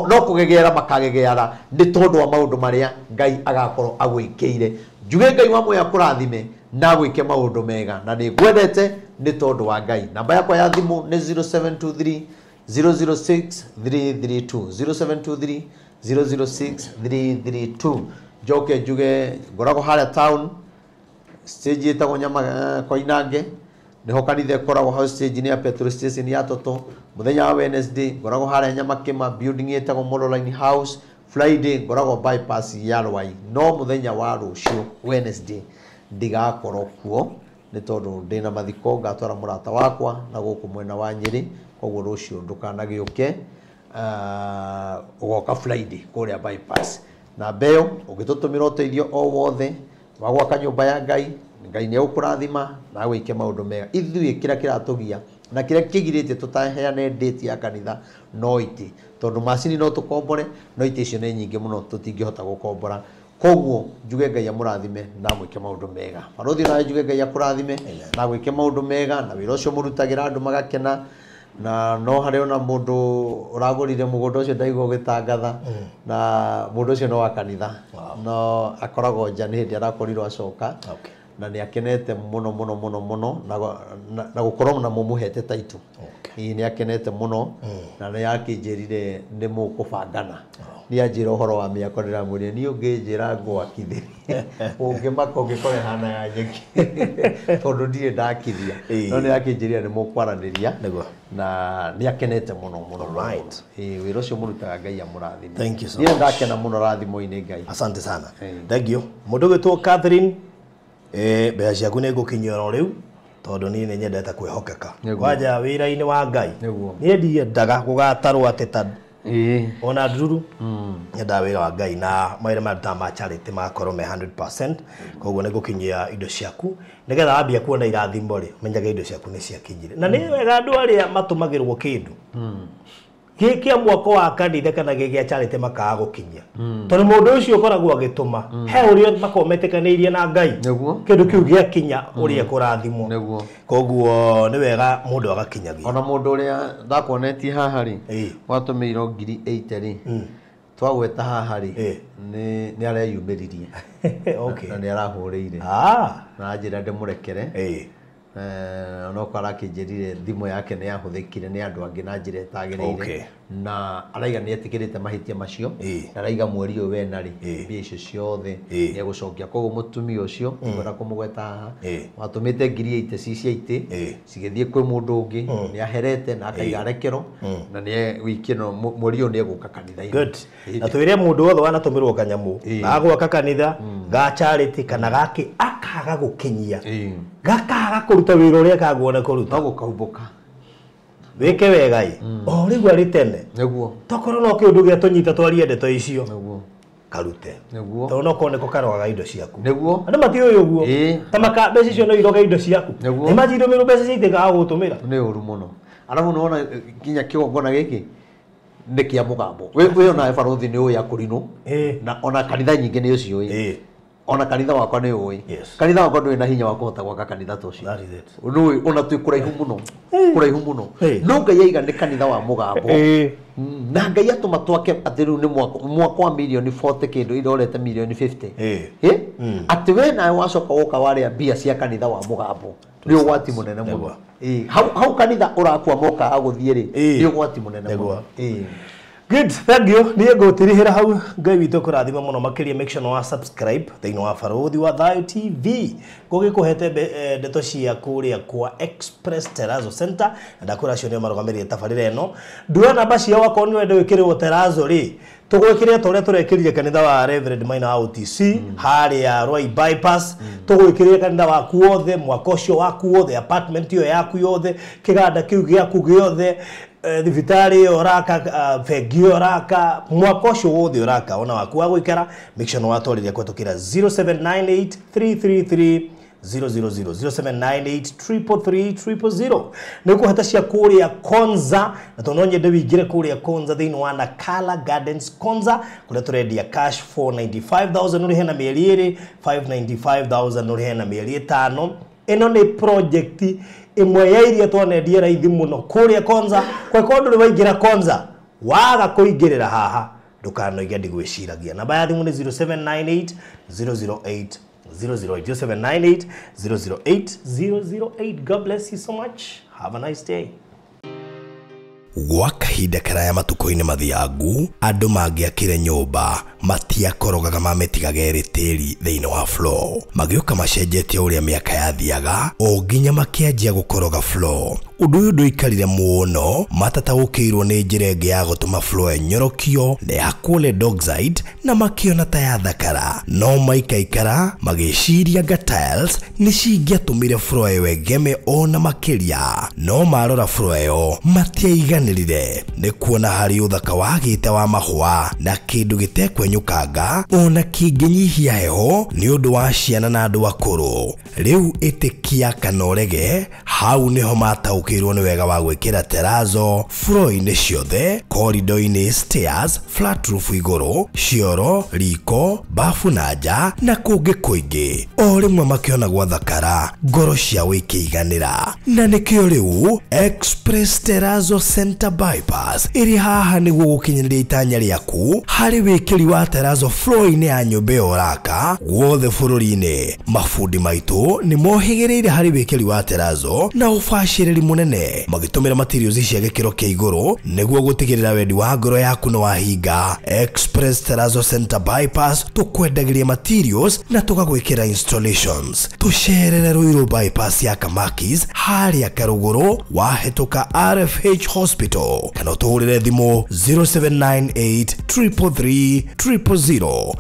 no kũgegeara makagegeara nĩ tondũ wa maũndũ marĩa Ngai agakorwo agwĩkĩire. Njuge Ngai wa muoyo akũrathime na agwĩke maũndũ mega, na nĩ ngwendete nĩ tondũ wa Ngai. Namba yakwa ya thimũ nĩ 0723 006 332, 0723 006 332. Njoke njuge ngoragwo harĩa town stage ĩtagwo Nyama Koinange, niho kanitha ĩkoragwo hau stage-inĩ ya petrol station ya Toto. Mũthenya wa Wednesday ngoragwo harĩa Nyamakĩma building ĩtagwo Modeline House. Friday ngoragwo bypass ya Rwai, no mũthenya wa rũciũ Wednesday ndigakorwo kuo nĩ tondũ ndĩna mathiko, ngatwara mũrata wakwa na gũkũ mwena wa Nyĩrĩ, koguo rũciũ ndũkanagĩũke, ũgoka Friday kũrĩa bypass. Namba ĩyo ũngĩtũtũmĩra ũteithio o wothe wa gwaka nyũmba ya Ngai, Ngai nĩ egũkũrathima na agwĩke maũndũ mega. Ithuĩ kĩrĩa kĩratũgia na kĩrĩa kĩgirĩtie tũtaheane date ya kanitha no itĩ, tondũ macini no tũkombore, no itĩ icio nĩ nyingĩ mũno tũtingĩhota gũkombora. Koguo njuge Ngai amũrathime na amwĩke maũndũ mega. Barũthi nawe njuge Ngai akũrathime na agwĩke maũndũ mega, na wĩra ũcio mũrutagĩra andũ magakena. Na no harĩ ona mũndũ ũragũrire mũgũnda ũcio ndaigua ũgĩtangatha, na mũndũ ũcio no wa kanitha, no akoragwo nja nĩ hĩndĩ arakorirwo acoka, na nĩ akenete mũno mũno mũno mũno na gũkorwo na mũmũhete taitũ. Ĩĩ nĩ akenete mũno, na nĩ akĩnjĩrire nĩ mũkũbangana. Nĩ anjĩra ũhoro wa mĩako, ndĩramwĩrire niĩ ũngĩnjĩra ngwakithĩrie ũngĩmaka ũngĩkora ĩhana ya nyeki tondũ ndirĩ ndakithia, no nĩ akĩnjĩrire nĩ mũkwaranĩria na nĩ akenete mũno mũno. Ĩĩ wĩra ũcio mũrutaga Ngai amũrathime. Thank you so much. Niĩ ndakena mũno rathimo-inĩ Ngai. Asante sana. Thank you. Mũndũ ũgwĩtwo Catherine, mbeca ciaku nĩ ngũkinyia oro rĩu tondũ niĩ nĩ nyendete kwĩhokeka. Kwanja wĩra-inĩ wa Ngai niĩ ndiendaga gũgatarwo atĩ ta ona ndururu, nyendaga wĩra wa Ngai na mawĩra maya ndutaga ma charity magakorwo me 100%. Koguo nĩ ngũkinyia indo ciaku nĩgetha wambia kuona irathimo rĩ, menyage indo ciaku nĩ ciakinyire. Na nĩ wega andũ arĩa matũmagĩrwo kĩndũ gĩ kĩa mwako wa kanitha kana gĩ gĩa charity makaga gũkinyia, tondũ mũndũ ũcio ũkoragwo agĩtũma he ũrĩa makoragwo metĩkanĩirie na Ngai, kĩndũ kĩu gĩakinya ũrĩa kũrathimwo. Koguo nĩ wega mũndũ agakinyagia. Ona mũndũ ũrĩa ndakuonetie haha rĩ, watũmĩirwo 80,000 rĩ, twagweta haha rĩ, nĩ areyumĩririe na nĩ arahũrĩire na njĩra ndĩmũrekere. Onokorwo arakĩnjĩrire thimũ yake nĩ yahũthĩkire nĩ andũ angĩ na njĩra ĩtagĩrĩire, na araiga nĩ etĩkĩrĩte mahĩtia macio, na araiga mweri ũyũ wena rĩ, mbia icio ciothe nĩ egũcokia. Koguo mũtumia ũcio ngwenda kũmũgweta haha, watũmĩte 80,000 ci cia itĩ cigĩthiĩ kwĩ mũndũ ũngĩ, nĩ aherete na akaiga arekerwo, na nĩ wiki ĩno mweri ũyũ nĩ egũka kanitha-inĩ. Na twĩre mũndũ wothe wanatũmĩrwo kanyamũ gagwaka kanitha ga charity kana gakĩ akaga gũkinyia, gakaga kũruta wĩra ũrĩa kagwo nĩ kũruta, no gũkahumbũka. Wĩke wega ĩ o rĩu arĩ tene, nĩguo tokorwo no kĩũndũ gĩa tũnyita twarie ndeto icio, nĩguo Karute. Nĩguo. Tondũ no korwo nĩko karogaga indo ciaku. Nĩguo. Andũ matiũĩ ũguo. Ĩĩ. Ta maka mbeca icio no iroge indo ciaku. Nĩguo. Imagine ndũmĩrwo mbeca cia itĩkaga gũtũmĩra. Nĩ ũru mũno. Arabu nĩwona nginya kĩgongona gĩkĩ nĩ kĩa mũgambo. Wĩ onawe barothi nĩ ũĩ akũrinũ. Ĩĩ. Na ona kanitha nyingĩ nĩ ũciũĩ. Ĩĩ. Ona kanitha wakwa nĩ ũĩ. Yes. Kanitha wakwa ndũrĩ na hinya wa kũhota gwaka kanitha ta ũcio. That is it. Nũĩ ona twĩ kũraihu mũno. Kũraihu mũno. Ĩĩ. No Ngai aiga nĩ kanitha wa mũgambo. Ĩĩ. Na Ngai atũma twake atĩ rĩu nĩ mwako wa mirioni 40 kĩndũ irorete mirioni 50. Ĩĩ. Ĩ? Atĩ we nawe wacoka woka warĩa mbia cia kanitha wa mũgambo. Nĩ ũgwati mũnene mũno. Nĩguo. Ĩĩ. Hau kanitha ũrakua moka agũthiĩ rĩ, Ĩĩ. nĩ ũgwati mũnene Nĩguo. mũno. Ĩĩ. Good, thank you. Niĩ ngũtirihĩra hau. Ngai witũ kũrathima mũno makĩria. Make sure nĩ wa subscribe thĩinĩ wa Barũthi wa Thayu TV. Ngũgĩkũhete ndeto cia kũrĩa kwa Express Terrazzo Center na ndakwĩra acio nĩo marũgamĩrĩire tabarĩra ĩno. Nduoya namba ciao akorwo nĩ wenda gwĩkĩrĩrwo terrazzo rĩ, tũgwĩkĩrĩre ta ũrĩa tũrekĩrire kanitha wa Reverend Maina wa OTC harĩa Ruai Bypass. Tũgwĩkĩrĩre kanitha waku wothe, mwaka ũcio waku wothe, apartment ĩyo yaku yothe, kĩganda kĩu gĩaku gĩothe, thibitarĩ ĩyo ũraka, bengi ĩyo ũraka, mwaka ũcio wothe ũraka ona waku wa gũikara. Make sure nĩ watwarĩria kũhetũkĩra 0798 333 000 0798 333 000. Nĩ ũkũheta cia kũrĩa Konza, na tondũ no nyende wĩingĩre kũrĩa Konza thĩinĩ wa Nakala Gardens Konza, kũrĩa tũrendia cash 495,000 ũrĩhe na mĩeri ĩrĩ, 595,000 ũrĩhe na mĩeri ĩtano. Ĩno nĩ project ĩmwe ya iria twanendia raithi mũno kũrĩa Konza. Kwa ndũrĩ waingĩra Konza, waga kũingĩrĩra haha ndũkanoige ndigwĩciragia. Namba ya thimũ nĩ 0798 008 008 0798 008 008. God bless you so much. Have a nice day. Gwa kahinda karaya matukũ-inĩ mathiangu, andũ mangĩakire nyũmba matiakorogaga mamĩtigaga ĩrĩ tĩri thĩinĩ wa floor. Magĩũka macenjetie ũrĩa mĩaka yathiaga o nginya makĩanjia gũkoroga floor. Ũndũ ũyũ ndũikarire mũno, matataũkĩirwo nĩ njĩra ĩngĩ ya gũtũma floor ĩnyorokio na ya lead oxide na makĩona ta yathakara. No maikaikara magĩciria nga tiles nĩ cingĩatũmire floor ĩyo ĩgeme ona makĩria. No marora floor ĩyo matiaiganĩrire nĩ kuona harĩ ũthaka wagĩte wa mahũa na kĩndũ gĩtekwenyũkanga ona kĩngĩnyihia heho nĩ ũndũ wa ciana na andũ akũrũ. Rĩu ĩtĩkia kana ũrege, hau nĩho mataũkĩirwo nĩ wega wa gwĩkĩra terrazzo floor-inĩ ciothe, corridor-inĩ, stairs, flat roof igũrũ, cioro, riko, bafu na nja na kũngĩ kũingĩ. O rĩmwe makĩona gwathakara, ngoro ciao ikĩiganĩra. Na nĩkĩo rĩu Express Terrazzo Center Bypass ĩrĩ haha nĩguo gũkinyanĩria itanya rĩaku harĩ wĩkĩri wa terrazzo floor-inĩ ya nyũmba ĩyo ũraka guothe bũrũri-inĩ. Mabundi maitũ nĩ mohĩgĩrĩire harĩ wĩkĩri wa terrazzo na ũbacĩrĩri mũnene, magĩtũmĩra materials cia gĩkĩro kĩa igũrũ nĩguo gũtigĩrĩra wendi wa ngoro yaku nĩ wahinga. Express Terrazzo Center Bypass tũkwendagĩria materials na tũgagwĩkĩra installations. Tũcerere Ruiru Bypass ya Kamakis harĩa Karũgũrũ wahĩtũka RFH Hospital, kana ũtũhũrĩre thimũ 0798 333 000.